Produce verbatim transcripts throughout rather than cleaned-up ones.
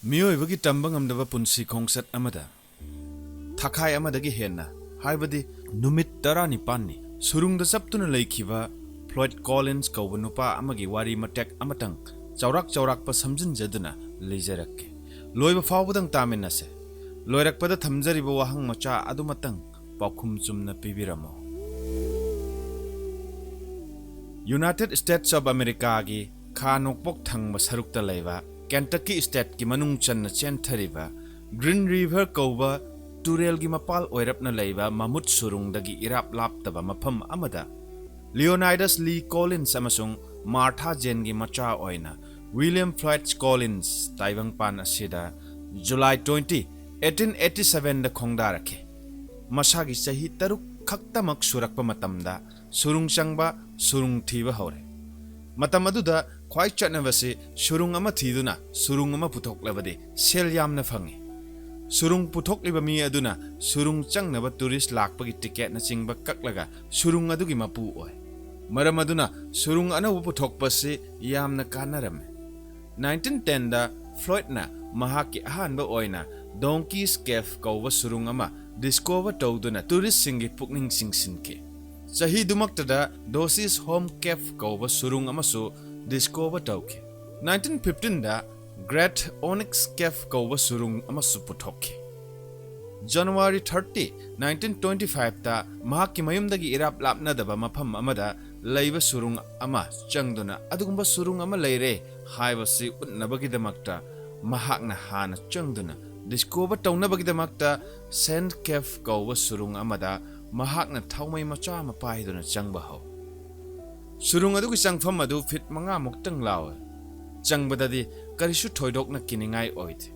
ꯃꯤꯑꯣꯏꯕꯒꯤ ꯇꯝꯕ ꯉꯝꯗꯕ ꯄꯨꯟꯁꯤ ꯈꯣꯡꯆꯠ ꯑꯃꯗ ꯊꯥꯈꯥꯏ ꯑꯃꯗꯒꯤ ꯍꯦꯟꯅ, ꯍꯥꯏꯕꯗꯤ ꯅꯨꯃꯤꯠ ꯇꯔꯥꯅꯤꯄꯥꯟꯅꯤ, ꯁꯨꯔꯨꯡꯗ ꯆꯞꯇꯨꯅ ꯂꯩꯈꯤꯕ ꯐ꯭ꯂꯣꯏꯗ ꯀꯣꯂꯤꯟꯁ ꯀꯧꯕ ꯅꯨꯄꯥ ꯑꯃꯒꯤ ꯋꯥꯔꯤ ꯃꯇꯦꯛ ꯑꯃꯇꯪ ꯆꯥꯎꯔꯥꯛ ꯆꯥꯎꯔꯥꯛꯄ ꯁꯝꯖꯤꯟꯖꯗꯨꯅ ꯂꯤꯖꯔꯛꯀꯦ꯫ ꯂꯣꯏꯕ ꯐꯥꯎꯕꯗꯪ ꯇꯥꯃꯤꯟꯅꯁꯦ꯫ ꯂꯣꯏꯔꯛꯄꯗ ꯊꯝꯖꯔꯤꯕ ꯋꯥꯍꯪ ꯃꯆꯥ ꯑꯗꯨꯃꯇꯪ ꯄꯥꯎꯈꯨꯝ ꯆꯨꯝꯅ ꯄꯤꯕꯤꯔꯝꯃꯨ꯫ ꯌꯨꯅꯥꯏꯇꯦꯗ ꯁ꯭ꯇꯦꯠꯁ ꯑꯣꯐ ꯑꯃꯦꯔꯤꯀꯥꯒꯤ ꯈꯥ ꯅꯣꯡꯄꯣꯛ ꯊꯪꯕ ꯁꯔꯨꯛꯇ ꯂꯩꯕ ꯀꯦꯟꯇꯀꯤ ꯁ꯭ꯇꯦꯠꯀꯤ ꯃꯅꯨꯡ ꯆꯟꯅ ꯆꯦꯟꯊꯔꯤꯕ ꯒ꯭ꯔꯤꯟ ꯔꯤꯚꯔ ꯀꯧꯕ ꯇꯨꯔꯦꯜꯒꯤ ꯃꯄꯥꯜ ꯑꯣꯏꯔꯞꯅ ꯂꯩꯕ ꯃꯃꯨꯠ ꯁꯨꯔꯨꯡꯗꯒꯤ ꯏꯔꯥꯞ ꯂꯥꯞꯇꯕ ꯃꯐꯝ ꯑꯃꯗ ꯂꯤꯑꯣꯅꯥꯏꯗꯁ ꯂꯤ ꯀꯣꯂꯤꯟꯁ ꯑꯃꯁꯨꯡ ꯃꯥꯔꯊꯥ ꯖꯦꯟꯒꯤ ꯃꯆꯥ ꯑꯣꯏꯅ ꯋꯤꯂꯤꯌꯝ ꯐ꯭ꯂꯣꯏꯗ ꯀꯣꯂꯤꯟꯁ ꯇꯥꯏꯕꯪꯄꯥꯟ ꯑꯁꯤꯗ ꯖꯨꯂꯥꯏ ꯇ꯭ꯋꯦꯟꯇꯤ, ꯑꯩꯠꯇꯤꯟ ꯑꯩꯠꯇꯤ ꯁꯚꯦꯟꯗ ꯈꯣꯡꯗꯥꯔꯛꯈꯤ꯫ ꯃꯁꯥꯒꯤ ꯆꯍꯤ ꯇꯔꯨꯛ ꯈꯛꯇꯃꯛ ꯁꯨꯔꯛꯄ ꯃꯇꯝꯗ ꯁꯨꯔꯨꯡ ꯆꯪꯕ, ꯁꯨꯔꯨꯡ ꯊꯤꯕ ꯍꯧꯔꯦ꯫ ꯃꯇꯝ ꯑꯗꯨꯗ ꯈ꯭ꯋꯥꯏ ꯆꯠꯅꯕꯁꯤ ꯁꯨꯔꯨꯡ ꯑꯃ ꯊꯤꯗꯨꯅ ꯁꯨꯔꯨꯡ ꯑꯃ ꯄꯨꯊꯣꯛꯂꯕꯗꯤ ꯁꯦꯜ ꯌꯥꯝꯅ ꯐꯪꯏ꯫ ꯁꯨꯔꯨꯡ ꯄꯨꯊꯣꯛꯂꯤꯕ ꯃꯤ ꯑꯗꯨꯅ ꯁꯨꯔꯨꯡ ꯆꯪꯅꯕ ꯇꯨꯔꯤꯁ ꯂꯥꯛꯄꯒꯤ ꯇꯤꯀꯦꯠꯅꯆꯤꯡꯕ ꯀꯛꯂꯒ ꯁꯨꯔꯨꯡ ꯑꯗꯨꯒꯤ ꯃꯄꯨ ꯑꯣꯏ꯫ ꯃꯔꯝ ꯑꯗꯨꯅ ꯁꯨꯔꯨꯡ ꯑꯅꯧꯕ ꯄꯨꯊꯣꯛꯄꯁꯤ ꯌꯥꯝꯅ ꯀꯥꯟꯅꯔꯝꯃꯤ꯫ ꯅꯥꯏꯟꯇꯤꯟ ꯇꯦꯟꯗ ꯐ꯭ꯂꯣꯏꯗꯅ ꯃꯍꯥꯛꯀꯤ ꯑꯍꯥꯟꯕ ꯑꯣꯏꯅ ꯗꯣꯡꯀꯤꯁ ꯀꯦꯐ ꯀꯧꯕ ꯁꯨꯔꯨꯡ ꯑꯃ ꯗꯤꯁꯀꯣꯚꯔ ꯇꯧꯗꯨꯅ ꯇꯨꯔꯤꯁꯁꯤꯡꯒꯤ ꯄꯨꯛꯅꯤꯡ ꯆꯤꯡꯁꯤꯟꯈꯤ꯫ ꯆꯍꯤꯗꯨꯃꯛꯇꯗ ꯗꯣꯁꯤꯁ ꯍꯣꯝ ꯀꯦꯐ ꯀꯧꯕ ꯁꯨꯔꯨꯡ ꯑꯃꯁꯨ ꯗꯤꯁꯀꯣꯚꯔ ꯇꯧꯈꯤ꯫ ꯅꯥꯏꯟꯇꯤꯟ ꯐꯤꯐꯇꯤꯟꯗ ꯒ꯭ꯔꯦꯠ ꯑꯣꯅꯤꯛꯁ ꯀꯦꯐ ꯀꯧꯕ ꯁꯨꯔꯨꯡ ꯑꯃꯁꯨ ꯄꯨꯊꯣꯛꯈꯤ꯫ ꯖꯅꯋꯥꯔꯤ ꯊꯥꯔꯇꯤ, ꯅꯥꯏꯟꯇꯤꯟ ꯇ꯭ꯋꯦꯟꯇꯤ ꯐꯥꯏꯚꯇ ꯃꯍꯥꯛꯀꯤ ꯃꯌꯨꯝꯗꯒꯤ ꯏꯔꯥꯞ ꯂꯥꯞꯅꯗꯕ ꯃꯐꯝ ꯑꯃꯗ ꯂꯩꯕ ꯁꯨꯔꯨꯡ ꯑꯃ ꯆꯪꯗꯨꯅ ꯑꯗꯨꯒꯨꯝꯕ ꯁꯨꯔꯨꯡ ꯑꯃ ꯂꯩꯔꯦ ꯍꯥꯏꯕꯁꯤ ꯎꯠꯅꯕꯒꯤꯗꯃꯛꯇ ꯃꯍꯥꯛꯅ ꯍꯥꯟꯅ ꯆꯪꯗꯨꯅ ꯗꯤꯁꯀꯣꯚꯔ ꯇꯧꯅꯕꯒꯤꯗꯃꯛꯇ ꯁꯦꯟꯠ ꯀꯦꯐ ꯀꯧꯕ ꯁꯨꯔꯨꯡ ꯑꯃꯗ ꯃꯍꯥꯛꯅ ꯊꯥꯎꯃꯩ ꯃꯆꯥ ꯑꯃ ꯄꯥꯏꯗꯨꯅ ꯆꯪꯕ ꯍꯧ꯫ ꯁꯨꯔꯨꯡ ꯑꯗꯨꯒꯤ ꯆꯪꯐꯝ ꯑꯗꯨ ꯐꯤꯠ ꯃꯉꯥꯃꯨꯛꯇꯪ ꯂꯥꯎꯏ꯫ ꯆꯪꯕꯗꯗꯤ ꯀꯔꯤꯁꯨ ꯊꯣꯏꯗꯣꯛꯅ ꯀꯤꯅꯤꯡꯉꯥꯏ ꯑꯣꯏꯗꯦ꯫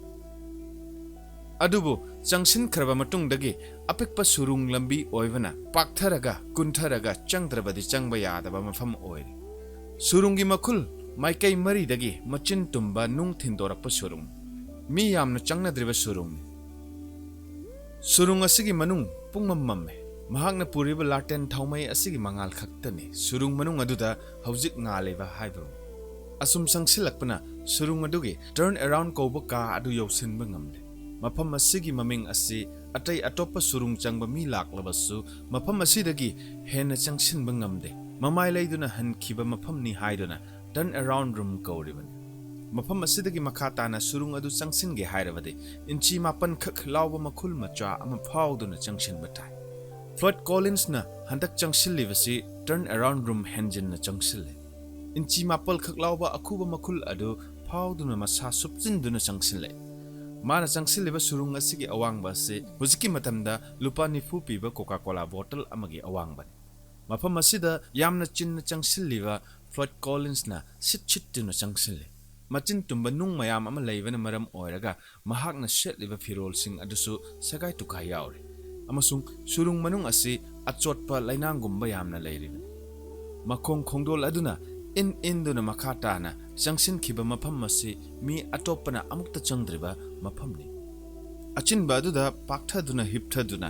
ꯑꯗꯨꯕꯨ ꯆꯪꯁꯤꯟꯈ꯭ꯔꯕ ꯃꯇꯨꯡꯗꯒꯤ ꯑꯄꯤꯛꯄ ꯁꯨꯔꯨꯡ ꯂꯝꯕꯤ ꯑꯣꯏꯕꯅ ꯄꯥꯛꯊꯔꯒ ꯀꯨꯟꯊꯔꯒ ꯆꯪꯗ꯭ꯔꯕꯗꯤ ꯆꯪꯕ ꯌꯥꯗꯕ ꯃꯐꯝ ꯑꯣꯏꯔꯤ꯫ ꯁꯨꯔꯨꯡꯒꯤ ꯃꯈꯨꯜ ꯃꯥꯏꯀꯩ ꯃꯔꯤꯗꯒꯤ ꯃꯆꯤꯟ ꯇꯨꯝꯕ ꯅꯨꯡ ꯊꯤꯟꯗꯣꯔꯛꯄ ꯁꯨꯔꯨꯡ꯫ ꯃꯤ ꯌꯥꯝꯅ ꯆꯪꯅꯗ꯭ꯔꯤꯕ ꯁꯨꯔꯨꯡꯅꯤ꯫ ꯁꯨꯔꯨꯡ ꯑꯁꯤꯒꯤ ꯃꯅꯨꯡ ꯄꯨꯡꯃꯝ ꯃꯝꯃꯦ꯫ ꯃꯍꯥꯛꯅ ꯄꯨꯔꯤꯕ ꯂꯥꯇꯦꯟ ꯊꯥꯎꯃꯩ ꯑꯁꯤꯒꯤ ꯃꯉꯥꯜ ꯈꯛꯇꯅꯤ ꯁꯨꯔꯨꯡ ꯃꯅꯨꯡ ꯑꯗꯨꯗ ꯍꯧꯖꯤꯛ ꯉꯥꯜꯂꯤꯕ ꯍꯥꯏꯕꯕꯨ꯫ ꯑꯁꯨꯝ ꯆꯪꯁꯤꯜꯂꯛꯄꯅ ꯁꯨꯔꯨꯡ ꯑꯗꯨꯒꯤ Turn Around ꯀꯧꯕ ꯀꯥ ꯑꯗꯨ ꯌꯧꯁꯤꯟꯕ ꯉꯝꯗꯦ꯫ ꯃꯐꯝ ꯑꯁꯤꯒꯤ ꯃꯃꯤꯡ ꯑꯁꯤ ꯑꯇꯩ ꯑꯇꯣꯞꯄ ꯁꯨꯔꯨꯡ ꯆꯪꯕ ꯃꯤ ꯂꯥꯛꯂꯕꯁꯨ ꯃꯐꯝ ꯑꯁꯤꯗꯒꯤ ꯍꯦꯟꯅ ꯆꯪꯁꯤꯟꯕ ꯉꯝꯗꯦ꯫ ꯃꯃꯥꯏ ꯂꯩꯗꯨꯅ ꯍꯟꯈꯤꯕ ꯃꯐꯝꯅꯤ ꯍꯥꯏꯗꯨꯅ Turn Around Room ꯀꯧꯔꯤꯕꯅꯤ꯫ ꯃꯐꯝ ꯑꯁꯤꯗꯒꯤ ꯃꯈꯥ ꯇꯥꯅ ꯁꯨꯔꯨꯡ ꯑꯗꯨ ꯆꯪꯁꯤꯟꯒꯦ ꯍꯥꯏꯔꯕꯗꯤ ꯏꯟꯆꯤ ꯃꯥꯄꯟ ꯈꯛ ꯂꯥꯎꯕ ꯃꯈꯨꯜ ꯃꯆꯥ ꯑꯃ ꯐꯥꯎꯗꯨꯅ ꯆꯪꯁꯤꯟꯕ ꯇꯥꯏ꯫ Floyd Collinsꯅ ꯍꯟꯗꯛ ꯆꯪꯁꯤꯜꯂꯤꯕꯁꯤ Turn Around Room ꯍꯦꯟꯖꯤꯟꯅ ꯆꯪꯁꯤꯜꯂꯤ꯫ ꯏꯟꯆꯤ ꯃꯥꯄꯜ ꯈꯛ ꯂꯥꯎꯕ ꯑꯈꯨꯕ ꯃꯈꯨꯜ ꯑꯗꯨ ꯐꯥꯎꯗꯨꯅ ꯃꯁꯥ ꯁꯨꯞꯆꯤꯟꯗꯨꯅ ꯆꯪꯁꯤꯜꯂꯦ꯫ ꯃꯥꯅ ꯆꯪꯁꯤꯜꯂꯤꯕ ꯁꯨꯔꯨꯡ ꯑꯁꯤꯒꯤ ꯑꯋꯥꯡꯕ ꯑꯁꯤ ꯍꯧꯖꯤꯛꯀꯤ ꯃꯇꯝꯗ ꯂꯨꯄꯥ ꯅꯤꯐꯨ ꯄꯤꯕ Coca-Cola bottle ꯑꯃꯒꯤ ꯑꯋꯥꯡꯕꯅꯤ꯫ ꯃꯐꯝ ꯑꯁꯤꯗ ꯌꯥꯝꯅ ꯆꯤꯟꯅ ꯆꯪꯁꯤꯜꯂꯤꯕ Floyd Collinsꯅ ꯁꯤꯠ ꯁꯤꯠꯇꯨꯅ ꯆꯪꯁꯤꯜꯂꯤ꯫ ꯃꯆꯤꯟ ꯇꯨꯝꯕ ꯅꯨꯡ ꯃꯌꯥꯝ ꯑꯃ ꯂꯩꯕꯅ ꯃꯔꯝ ꯑꯣꯏꯔꯒ ꯃꯍꯥꯛꯅ ꯁꯦꯠꯂꯤꯕ ꯐꯤꯔꯣꯜꯁꯤꯡ ꯑꯗꯨꯁꯨ ꯁꯦꯒꯥꯏ ꯇꯨꯀꯥꯏ ꯌꯥꯎꯔꯤ, ꯑꯃꯁꯨꯡ ꯁꯨꯔꯨꯡ ꯃꯅꯨꯡ ꯑꯁꯤ ꯑꯆꯣꯠꯄ ꯂꯩꯅꯥꯡꯒꯨꯝꯕ ꯌꯥꯝꯅ ꯂꯩꯔꯤꯕꯅꯤ꯫ ꯃꯈꯣꯡ ꯈꯣꯡꯗꯣꯜ ꯑꯗꯨꯅ ꯏꯟ ꯏꯟꯗꯨꯅ ꯃꯈꯥ ꯇꯥꯅ ꯆꯪꯁꯤꯟꯈꯤꯕ ꯃꯐꯝ ꯑꯁꯤ ꯃꯤ ꯑꯇꯣꯞꯄꯅ ꯑꯃꯨꯛꯇ ꯆꯪꯗ꯭ꯔꯤꯕ ꯃꯐꯝꯅꯤ꯫ ꯑꯆꯤꯟꯕ ꯑꯗꯨꯗ ꯄꯥꯛꯊꯗꯨꯅ ꯍꯤꯞꯊꯗꯨꯅ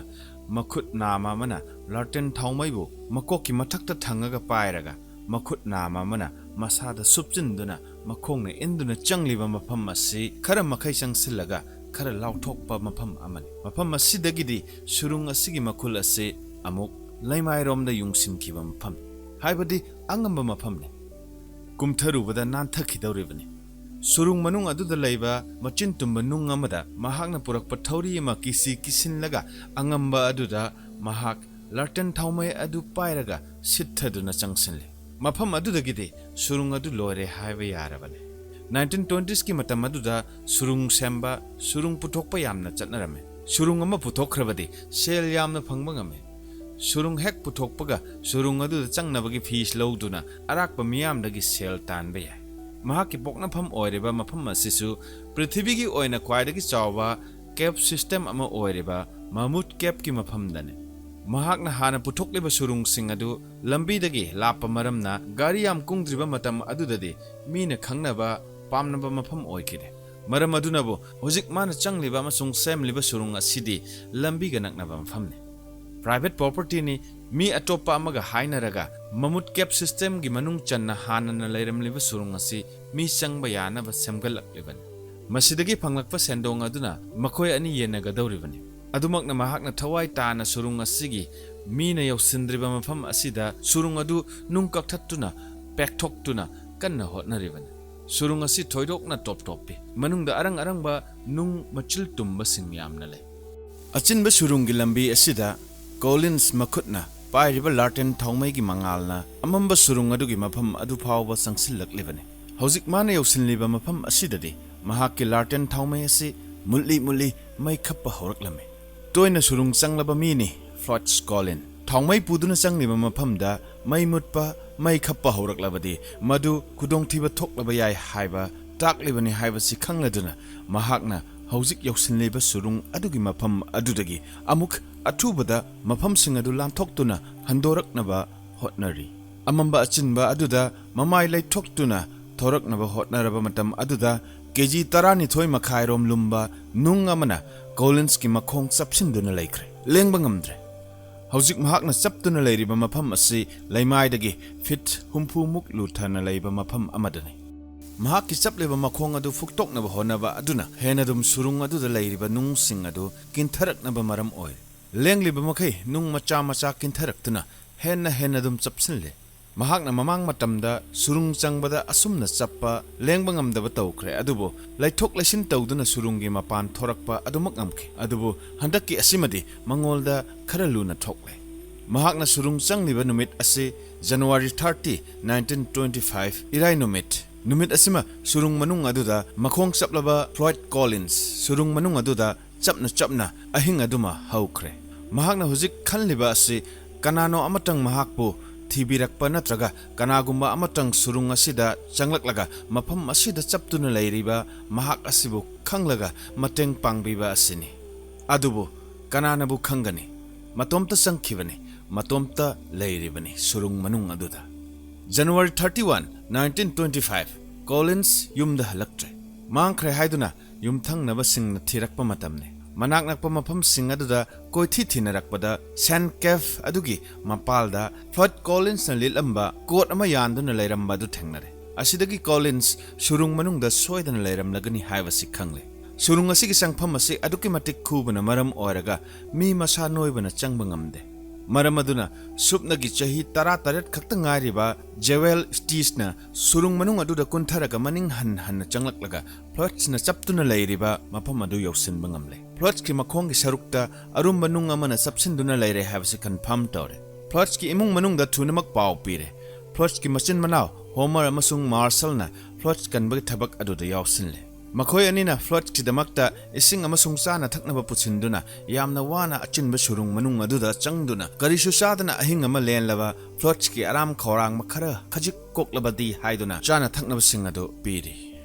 ꯃꯈꯨꯠ ꯅꯥꯝꯃ ꯑꯃꯅ ꯂꯥꯔꯇꯦꯟ ꯊꯥꯎꯃꯩꯕꯨ ꯃꯀꯣꯛꯀꯤ ꯃꯊꯛꯇ ꯊꯪꯉꯒ ꯄꯥꯏꯔꯒ, ꯃꯈꯨꯠ ꯅꯥꯝꯃ ꯑꯃꯅ ꯃꯁꯥꯗ ꯁꯨꯞꯆꯤꯟꯗꯨꯅ ꯃꯈꯣꯡꯅ ꯏꯟꯗꯨꯅ ꯆꯪꯂꯤꯕ ꯃꯐꯝ ꯑꯁꯤ ꯈꯔ ꯃꯈꯩ ꯆꯪꯁꯤꯜꯂꯒ ꯈꯔ ꯂꯥꯎꯊꯣꯛꯄ ꯃꯐꯝ ꯑꯃꯅꯤ꯫ ꯃꯐꯝ ꯑꯁꯤꯗꯒꯤꯗꯤ ꯁꯨꯔꯨꯡ ꯑꯁꯤꯒꯤ ꯃꯈꯨꯜ ꯑꯁꯤ ꯑꯃꯨꯛ ꯂꯩꯃꯥꯏꯔꯣꯝꯗ ꯌꯨꯡꯁꯤꯟꯈꯤꯕ ꯃꯐꯝ, ꯍꯥꯏꯕꯗꯤ ꯑꯉꯝꯕ ꯃꯐꯝꯅꯤ꯫ ꯀꯨꯝꯊꯔꯨꯕꯗ ꯅꯥꯟꯊꯈꯤꯗꯧꯔꯤꯕꯅꯤ꯫ ꯁꯨꯔꯨꯡ ꯃꯅꯨꯡ ꯑꯗꯨꯗ ꯂꯩꯕ ꯃꯆꯤꯟ ꯇꯨꯝꯕ ꯅꯨꯡ ꯑꯃꯗ ꯃꯍꯥꯛꯅ ꯄꯨꯔꯛꯄ ꯊꯧꯔꯤ ꯑꯃ ꯀꯤꯁꯤ ꯀꯤꯁꯤꯜꯂꯒ ꯑꯉꯝꯕ ꯑꯗꯨꯗ ꯃꯍꯥꯛ ꯂꯥꯔꯇꯦꯟ ꯊꯥꯎꯃꯩ ꯑꯗꯨ ꯄꯥꯏꯔꯒ ꯁꯤꯠꯊꯗꯨꯅ ꯆꯪꯁꯤꯜꯂꯤ꯫ ꯃꯐꯝ ꯑꯗꯨꯗꯒꯤꯗꯤ ꯁꯨꯔꯨꯡ ꯑꯗꯨ ꯂꯣꯏꯔꯦ ꯍꯥꯏꯕ ꯌꯥꯔꯕꯅꯤ꯫ Nineteen twenties ꯀꯤ ꯃꯇꯝ ꯑꯗꯨꯗ ꯁꯨꯔꯨꯡ ꯁꯦꯝꯕ, ꯁꯨꯔꯨꯡ ꯄꯨꯊꯣꯛꯄ ꯌꯥꯝꯅ ꯆꯠꯅꯔꯝꯃꯤ꯫ ꯁꯨꯔꯨꯡ ꯑꯃ ꯄꯨꯊꯣꯛꯈ꯭ꯔꯕꯗꯤ ꯁꯦꯜ ꯌꯥꯝꯅ ꯐꯪꯕ ꯉꯝꯃꯤ꯫ ꯁꯨꯔꯨꯡ ꯍꯦꯛ ꯄꯨꯊꯣꯛꯄꯒ ꯁꯨꯔꯨꯡ ꯑꯗꯨꯗ ꯆꯪꯅꯕꯒꯤ fees ꯂꯧꯗꯨꯅ ꯑꯔꯥꯛꯄ ꯃꯤꯌꯥꯝꯗꯒꯤ ꯁꯦꯜ ꯇꯥꯟꯕ ꯌꯥꯏ꯫ ꯃꯍꯥꯛꯀꯤ ꯄꯣꯛꯅꯐꯝ ꯑꯣꯏꯔꯤꯕ ꯃꯐꯝ ꯑꯁꯤꯁꯨ ꯄ꯭ꯔꯤꯊꯤꯕꯤꯒꯤ ꯑꯣꯏꯅ ꯈ꯭ꯋꯥꯏꯗꯒꯤ ꯆꯥꯎꯕ cave system ꯑꯃ ꯑꯣꯏꯔꯤꯕ Mammoth Cave ꯀꯤ ꯃꯐꯝꯗꯅꯤ꯫ ꯃꯍꯥꯛꯅ ꯍꯥꯟꯅ ꯄꯨꯊꯣꯛꯂꯤꯕ ꯁꯨꯔꯨꯡꯁꯤꯡ ꯑꯗꯨ ꯂꯝꯕꯤꯗꯒꯤ ꯂꯥꯞꯄ ꯃꯔꯝꯅ ꯒꯥꯔꯤ ꯌꯥꯝ ꯀꯨꯡꯗ꯭ꯔꯤꯕ ꯃꯇꯝ ꯑꯗꯨꯗꯗꯤ ꯃꯤꯅ ꯈꯪꯅꯕ, ꯄꯥꯝꯅꯕ ꯃꯐꯝ ꯑꯣꯏꯈꯤꯗꯦ꯫ ꯃꯔꯝ ꯑꯗꯨꯅꯕꯨ ꯍꯧꯖꯤꯛ ꯃꯥꯅ ꯆꯪꯂꯤꯕ ꯑꯃꯁꯨꯡ ꯁꯦꯝꯂꯤꯕ ꯁꯨꯔꯨꯡ ꯑꯁꯤꯗꯤ ꯂꯝꯕꯤꯒ ꯅꯛꯅꯕ ꯃꯐꯝꯅꯤ꯫ Private propertyꯅꯤ, ꯃꯤ ꯑꯇꯣꯞꯄ ꯑꯃꯒ ꯍꯥꯏꯅꯔꯒ ꯃꯃꯨꯠ cave systemꯒꯤ ꯃꯅꯨꯡ ꯆꯟꯅ ꯍꯥꯟꯅꯅ ꯂꯩꯔꯝꯂꯤꯕ ꯁꯨꯔꯨꯡ ꯑꯁꯤ ꯃꯤ ꯆꯪꯕ ꯌꯥꯅꯕ ꯁꯦꯝꯒꯠꯂꯛꯂꯤꯕꯅꯤ꯫ ꯃꯁꯤꯗꯒꯤ ꯐꯪꯂꯛꯄ ꯁꯦꯟꯗꯣꯡ ꯑꯗꯨꯅ ꯃꯈꯣꯏ ꯑꯅꯤ ꯌꯦꯟꯅꯒꯗꯧꯔꯤꯕꯅꯤ꯫ ꯑꯗꯨꯃꯛꯅ ꯃꯍꯥꯛꯅ ꯊꯋꯥꯏ ꯇꯥꯅ ꯁꯨꯔꯨꯡ ꯑꯁꯤꯒꯤ ꯃꯤꯅ ꯌꯧꯁꯤꯟꯗ꯭ꯔꯤꯕ ꯃꯐꯝ ꯑꯁꯤꯗ ꯁꯨꯔꯨꯡ ꯑꯗꯨ ꯅꯨꯡ ꯀꯛꯊꯠꯇꯨꯅ, ꯄꯦꯛꯊꯣꯛꯇꯨꯅ ꯀꯟꯅ ꯍꯣꯠꯅꯔꯤꯕꯅꯤ꯫ ꯁꯨꯔꯨꯡ ꯑꯁꯤ ꯊꯣꯏꯗꯣꯛꯅ ꯇꯣꯞ ꯇꯣꯞꯄꯤ꯫ ꯃꯅꯨꯡꯗ ꯑꯔꯪ ꯑꯔꯪꯕ ꯅꯨꯡ ꯃꯆꯤꯜ ꯇꯨꯝꯕꯁꯤꯡ ꯌꯥꯝꯅ ꯂꯩ꯫ ꯑꯆꯤꯟꯕ ꯁꯨꯔꯨꯡꯒꯤ ꯂꯝꯕꯤ ꯑꯁꯤꯗ ꯀꯣꯂꯤꯟꯁ ꯃꯈꯨꯠꯅ ꯄꯥꯏꯔꯤꯕ ꯂꯥꯔꯇꯦꯟ ꯊꯥꯎꯃꯩꯒꯤ ꯃꯉꯥꯜꯅ ꯑꯃꯝꯕ ꯁꯨꯔꯨꯡ ꯑꯗꯨꯒꯤ ꯃꯐꯝ ꯑꯗꯨ ꯐꯥꯎꯕ ꯆꯪꯁꯤꯜꯂꯛꯂꯤꯕꯅꯤ꯫ ꯍꯧꯖꯤꯛ ꯃꯥꯅ ꯌꯧꯁꯤꯜꯂꯤꯕ ꯃꯐꯝ ꯑꯁꯤꯗꯗꯤ ꯃꯍꯥꯛꯀꯤ ꯂꯥꯔꯇꯦꯟ ꯊꯥꯎꯃꯩ ꯑꯁꯤ ꯃꯨꯠꯂꯤ ꯃꯨꯠꯂꯤ ꯃꯩ ꯈꯞꯄ ꯍꯧꯔꯛꯂꯝꯃꯤ꯫ ꯇꯣꯏꯅ ꯁꯨꯔꯨꯡ ꯆꯪꯂꯕ ꯃꯤꯅꯤ ꯐ꯭ꯂꯣꯏꯗ ꯁ꯭ꯀꯣꯂꯤꯟ꯫ ꯊꯥꯎꯃꯩ ꯄꯨꯗꯨꯅ ꯆꯪꯂꯤꯕ ꯃꯐꯝꯗ ꯃꯩ ꯃꯨꯠꯄ, ꯃꯩ ꯈꯞꯄ ꯍꯧꯔꯛꯂꯕꯗꯤ ꯃꯗꯨ ꯈꯨꯗꯣꯡꯊꯤꯕ ꯊꯣꯛꯂꯕ ꯌꯥꯏ ꯍꯥꯏꯕ ꯇꯥꯛꯂꯤꯕꯅꯤ ꯍꯥꯏꯕꯁꯤ ꯈꯪꯂꯗꯨꯅ ꯃꯍꯥꯛꯅ ꯍꯧꯖꯤꯛ ꯌꯧꯁꯤꯜꯂꯤꯕ ꯁꯨꯔꯨꯡ ꯑꯗꯨꯒꯤ ꯃꯐꯝ ꯑꯗꯨꯗꯒꯤ ꯑꯃꯨꯛ ꯑꯊꯨꯕꯗ ꯃꯐꯝꯁꯤꯡ ꯑꯗꯨ ꯂꯥꯟꯊꯣꯛꯇꯨꯅ ꯍꯟꯗꯣꯔꯛꯅꯕ ꯍꯣꯠꯅꯔꯤ꯫ ꯑꯃꯝꯕ ꯑꯆꯤꯟꯕ ꯑꯗꯨꯗ ꯃꯃꯥꯏ ꯂꯩꯊꯣꯛꯇꯨꯅ ꯊꯣꯔꯛꯅꯕ ꯍꯣꯠꯅꯔꯕ ꯃꯇꯝ ꯑꯗꯨꯗ ꯀꯦ ꯖꯤ ꯇꯔꯥꯅꯤꯊꯣꯏ ꯃꯈꯥꯏꯔꯣꯝ ꯂꯨꯝꯕ ꯅꯨꯡ ꯑꯃꯅ ꯀꯣꯂꯤꯟꯁꯀꯤ ꯃꯈꯣꯡ ꯆꯞꯁꯤꯟꯗꯨꯅ ꯂꯩꯈ꯭ꯔꯦ꯫ ꯂꯦꯡꯕ ꯉꯝꯗ꯭ꯔꯦ꯫ ꯍꯧꯖꯤꯛ ꯃꯍꯥꯛꯅ ꯆꯞꯇꯨꯅ ꯂꯩꯔꯤꯕ ꯃꯐꯝ ꯑꯁꯤ ꯂꯩꯃꯥꯏꯗꯒꯤ ꯐꯤꯠ ꯍꯨꯝꯐꯨꯃꯨꯛ ꯂꯨꯊꯅ ꯂꯩꯕ ꯃꯐꯝ ꯑꯃꯗꯅꯤ꯫ ꯃꯍꯥꯛꯀꯤ ꯆꯞꯂꯤꯕ ꯃꯈꯣꯡ ꯑꯗꯨ ꯐꯨꯛꯇꯣꯛꯅꯕ ꯍꯣꯠꯅꯕ ꯑꯗꯨꯅ ꯍꯦꯟꯅ ꯑꯗꯨꯝ ꯁꯨꯔꯨꯡ ꯑꯗꯨꯗ ꯂꯩꯔꯤꯕ ꯅꯨꯡꯁꯤꯡ ꯑꯗꯨ ꯀꯤꯟꯊꯔꯛꯅꯕ ꯃꯔꯝ ꯑꯣꯏꯔꯦ꯫ ꯂꯦꯡꯂꯤꯕ ꯃꯈꯩ ꯅꯨꯡ ꯃꯆꯥ ꯃꯆꯥ ꯀꯤꯟꯊꯔꯛꯇꯨꯅ ꯍꯦꯟꯅ ꯍꯦꯟꯅ ꯑꯗꯨꯝ ꯆꯞꯁꯤꯜꯂꯦ꯫ ꯃꯍꯥꯛꯅ ꯃꯃꯥꯡ ꯃꯇꯝꯗ ꯁꯨꯔꯨꯡ ꯆꯪꯕꯗ ꯑꯁꯨꯝꯅ ꯆꯞꯄ, ꯂꯦꯡꯕ ꯉꯝꯗꯕ ꯇꯧꯈ꯭ꯔꯦ, ꯑꯗꯨꯕꯨ ꯂꯩꯊꯣꯛ ꯂꯩꯁꯤꯟ ꯇꯧꯗꯨꯅ ꯁꯨꯔꯨꯡꯒꯤ ꯃꯄꯥꯟ ꯊꯣꯔꯛꯄ ꯑꯗꯨꯃꯛ ꯉꯝꯈꯤ꯫ ꯑꯗꯨꯕꯨ ꯍꯟꯗꯛꯀꯤ ꯑꯁꯤꯃꯗꯤ ꯃꯉꯣꯜꯗ ꯈꯔ ꯂꯨꯅ ꯊꯣꯛꯂꯦ꯫ ꯃꯍꯥꯛꯅ ꯁꯨꯔꯨꯡ ꯆꯪꯂꯤꯕ ꯅꯨꯃꯤꯠ ꯑꯁꯤ January thirty, nineteen twenty-five, ꯏꯔꯥꯏ ꯅꯨꯃꯤꯠ꯫ ꯅꯨꯃꯤꯠ ꯑꯁꯤꯃ ꯁꯨꯔꯨꯡ ꯃꯅꯨꯡ ꯑꯗꯨꯗ ꯃꯈꯣꯡ ꯆꯞꯂꯕ ꯐ꯭ꯂꯣꯏꯗ ꯀꯣꯂꯤꯟꯁ ꯁꯨꯔꯨꯡ ꯃꯅꯨꯡ ꯑꯗꯨꯗ ꯆꯞꯅ ꯆꯞꯅ ꯑꯍꯤꯡ ꯑꯗꯨꯃ ꯍꯧꯈ꯭ꯔꯦ꯫ ꯃꯍꯥꯛꯅ ꯍꯧꯖꯤꯛ ꯈꯜꯂꯤꯕ ꯑꯁꯤ ꯀꯅꯥꯅꯣ ꯑꯃꯇꯪ ꯃꯍꯥꯛꯄꯨ ꯊꯤꯕꯤꯔꯛꯄ ꯅꯠꯇ꯭ꯔꯒ ꯀꯅꯥꯒꯨꯝꯕ ꯑꯃꯇꯪ ꯁꯨꯔꯨꯡ ꯑꯁꯤꯗ ꯆꯪꯂꯛꯂꯒ ꯃꯐꯝ ꯑꯁꯤꯗ ꯆꯞꯇꯨꯅ ꯂꯩꯔꯤꯕ ꯃꯍꯥꯛ ꯑꯁꯤꯕꯨ ꯈꯪꯂꯒ ꯃꯇꯦꯡ ꯄꯥꯡꯕꯤꯕ ꯑꯁꯤꯅꯤ꯫ ꯑꯗꯨꯕꯨ ꯀꯅꯥꯅꯕꯨ ꯈꯪꯒꯅꯤ? ꯃꯇꯣꯝꯇ ꯆꯪꯈꯤꯕꯅꯤ, ꯃꯇꯣꯝꯇ ꯂꯩꯔꯤꯕꯅꯤ ꯁꯨꯔꯨꯡ ꯃꯅꯨꯡ ꯑꯗꯨꯗ꯫ January thirty-one, nineteen twenty-five, ꯀꯣꯂꯤꯟꯁ ꯌꯨꯝꯗ ꯍꯜꯂꯛꯇ꯭ꯔꯦ꯫ ꯃꯥꯡꯈ꯭ꯔꯦ ꯍꯥꯏꯗꯨꯅ ꯌꯨꯝꯊꯪꯅꯕꯁꯤꯡꯅ ꯊꯤꯔꯛꯄ ꯃꯇꯝꯅꯤ꯫ ꯃꯅꯥꯛ ꯅꯛꯄ ꯃꯐꯝꯁꯤꯡ ꯑꯗꯨꯗ ꯀꯣꯏꯊꯤ ꯊꯤꯅꯔꯛꯄꯗ ꯁꯦꯟ ꯀꯦꯐ ꯑꯗꯨꯒꯤ ꯃꯄꯥꯜꯗ ꯐ꯭ꯂꯣꯏꯗ ꯀꯣꯂꯤꯟꯁꯅ ꯂꯤꯠꯂꯝꯕ ꯀꯣꯠ ꯑꯃ ꯌꯥꯟꯗꯨꯅ ꯂꯩꯔꯝꯕ ꯑꯗꯨ ꯊꯦꯡꯅꯔꯦ꯫ ꯑꯁꯤꯗꯒꯤ ꯀꯣꯂꯤꯟꯁ ꯁꯨꯔꯨꯡ ꯃꯅꯨꯡꯗ ꯁꯣꯏꯗꯅ ꯂꯩꯔꯝꯂꯒꯅꯤ ꯍꯥꯏꯕꯁꯤ ꯈꯪꯂꯦ꯫ ꯁꯨꯔꯨꯡ ꯑꯁꯤꯒꯤ ꯆꯪꯐꯝ ꯑꯁꯤ ꯑꯗꯨꯛꯀꯤ ꯃꯇꯤꯛ ꯈꯨꯕꯅ ꯃꯔꯝ ꯑꯣꯏꯔꯒ ꯃꯤ ꯃꯁꯥ ꯅꯣꯏꯕꯅ ꯆꯪꯕ ꯉꯝꯗꯦ꯫ ꯃꯔꯝ ꯑꯗꯨꯅ ꯁꯨꯞꯅꯒꯤ ꯆꯍꯤ ꯇꯔꯥꯇꯔꯦꯠ ꯈꯛꯇ ꯉꯥꯏꯔꯤꯕ ꯖꯦꯋꯦꯜ ꯁ꯭ꯇꯤꯁꯅ ꯁꯨꯔꯨꯡ ꯃꯅꯨꯡ ꯑꯗꯨꯗ ꯀꯨꯟꯊꯔꯒ ꯃꯅꯤꯡ ꯍꯟ ꯍꯟꯅ ꯆꯪꯂꯛꯂꯒ ꯐ꯭ꯂꯣꯏꯗꯁꯅ ꯆꯞꯇꯨꯅ ꯂꯩꯔꯤꯕ ꯃꯐꯝ ꯑꯗꯨ ꯌꯧꯁꯤꯟꯕ ꯉꯝꯂꯦ꯫ ꯐ꯭ꯂꯣꯏꯗꯁꯀꯤ ꯃꯈꯣꯡꯒꯤ ꯁꯔꯨꯛꯇ ꯑꯔꯨꯝꯕ ꯅꯨꯡ ꯑꯃꯅ ꯆꯞꯁꯤꯟꯗꯨꯅ ꯂꯩꯔꯦ ꯍꯥꯏꯕꯁꯤ ꯀꯟꯐꯥꯔꯝ ꯇꯧꯔꯦ꯫ ꯐ꯭ꯂꯣꯏꯗꯁꯀꯤ ꯏꯃꯨꯡ ꯃꯅꯨꯡꯗ ꯊꯨꯅꯃꯛ ꯄꯥꯎ ꯄꯤꯔꯦ꯫ ꯐ꯭ꯂꯣꯏꯗꯁꯀꯤ ꯃꯆꯤꯟ ꯃꯅꯥꯎ ꯍꯣꯃꯔ ꯑꯃꯁꯨꯡ ꯃꯥꯔꯁꯦꯜꯅ ꯐ꯭ꯂꯣꯏꯗꯁ ꯀꯟꯕꯒꯤ ꯊꯕꯛ ꯑꯗꯨꯗ ꯌꯥꯎꯁꯤꯜꯂꯦ꯫ ꯃꯈꯣꯏ ꯑꯅꯤꯅ ꯐ꯭ꯂꯣꯏꯗꯁꯀꯤꯗꯃꯛꯇ ꯏꯁꯤꯡ ꯑꯃꯁꯨꯡ ꯆꯥꯅ ꯊꯛꯅꯕ ꯄꯨꯁꯤꯟꯗꯨꯅ ꯌꯥꯝꯅ ꯋꯥꯅ ꯑꯆꯤꯟꯕ ꯁꯨꯔꯨꯡ ꯃꯅꯨꯡ ꯑꯗꯨꯗ ꯆꯪꯗꯨꯅ ꯀꯔꯤꯁꯨ ꯆꯥꯗꯅ ꯑꯍꯤꯡ ꯑꯃ ꯂꯦꯟꯂꯕ ꯐ꯭ꯂꯣꯏꯗꯁꯀꯤ ꯑꯔꯥꯝ ꯈꯧꯔꯥꯡꯕ ꯈꯔ ꯈꯖꯤꯛ ꯀꯣꯛꯂꯕꯗꯤ ꯍꯥꯏꯗꯨꯅ ꯆꯥꯅ ꯊꯛꯅꯕꯁꯤꯡ ꯑꯗꯨ ꯄꯤꯔꯤ꯫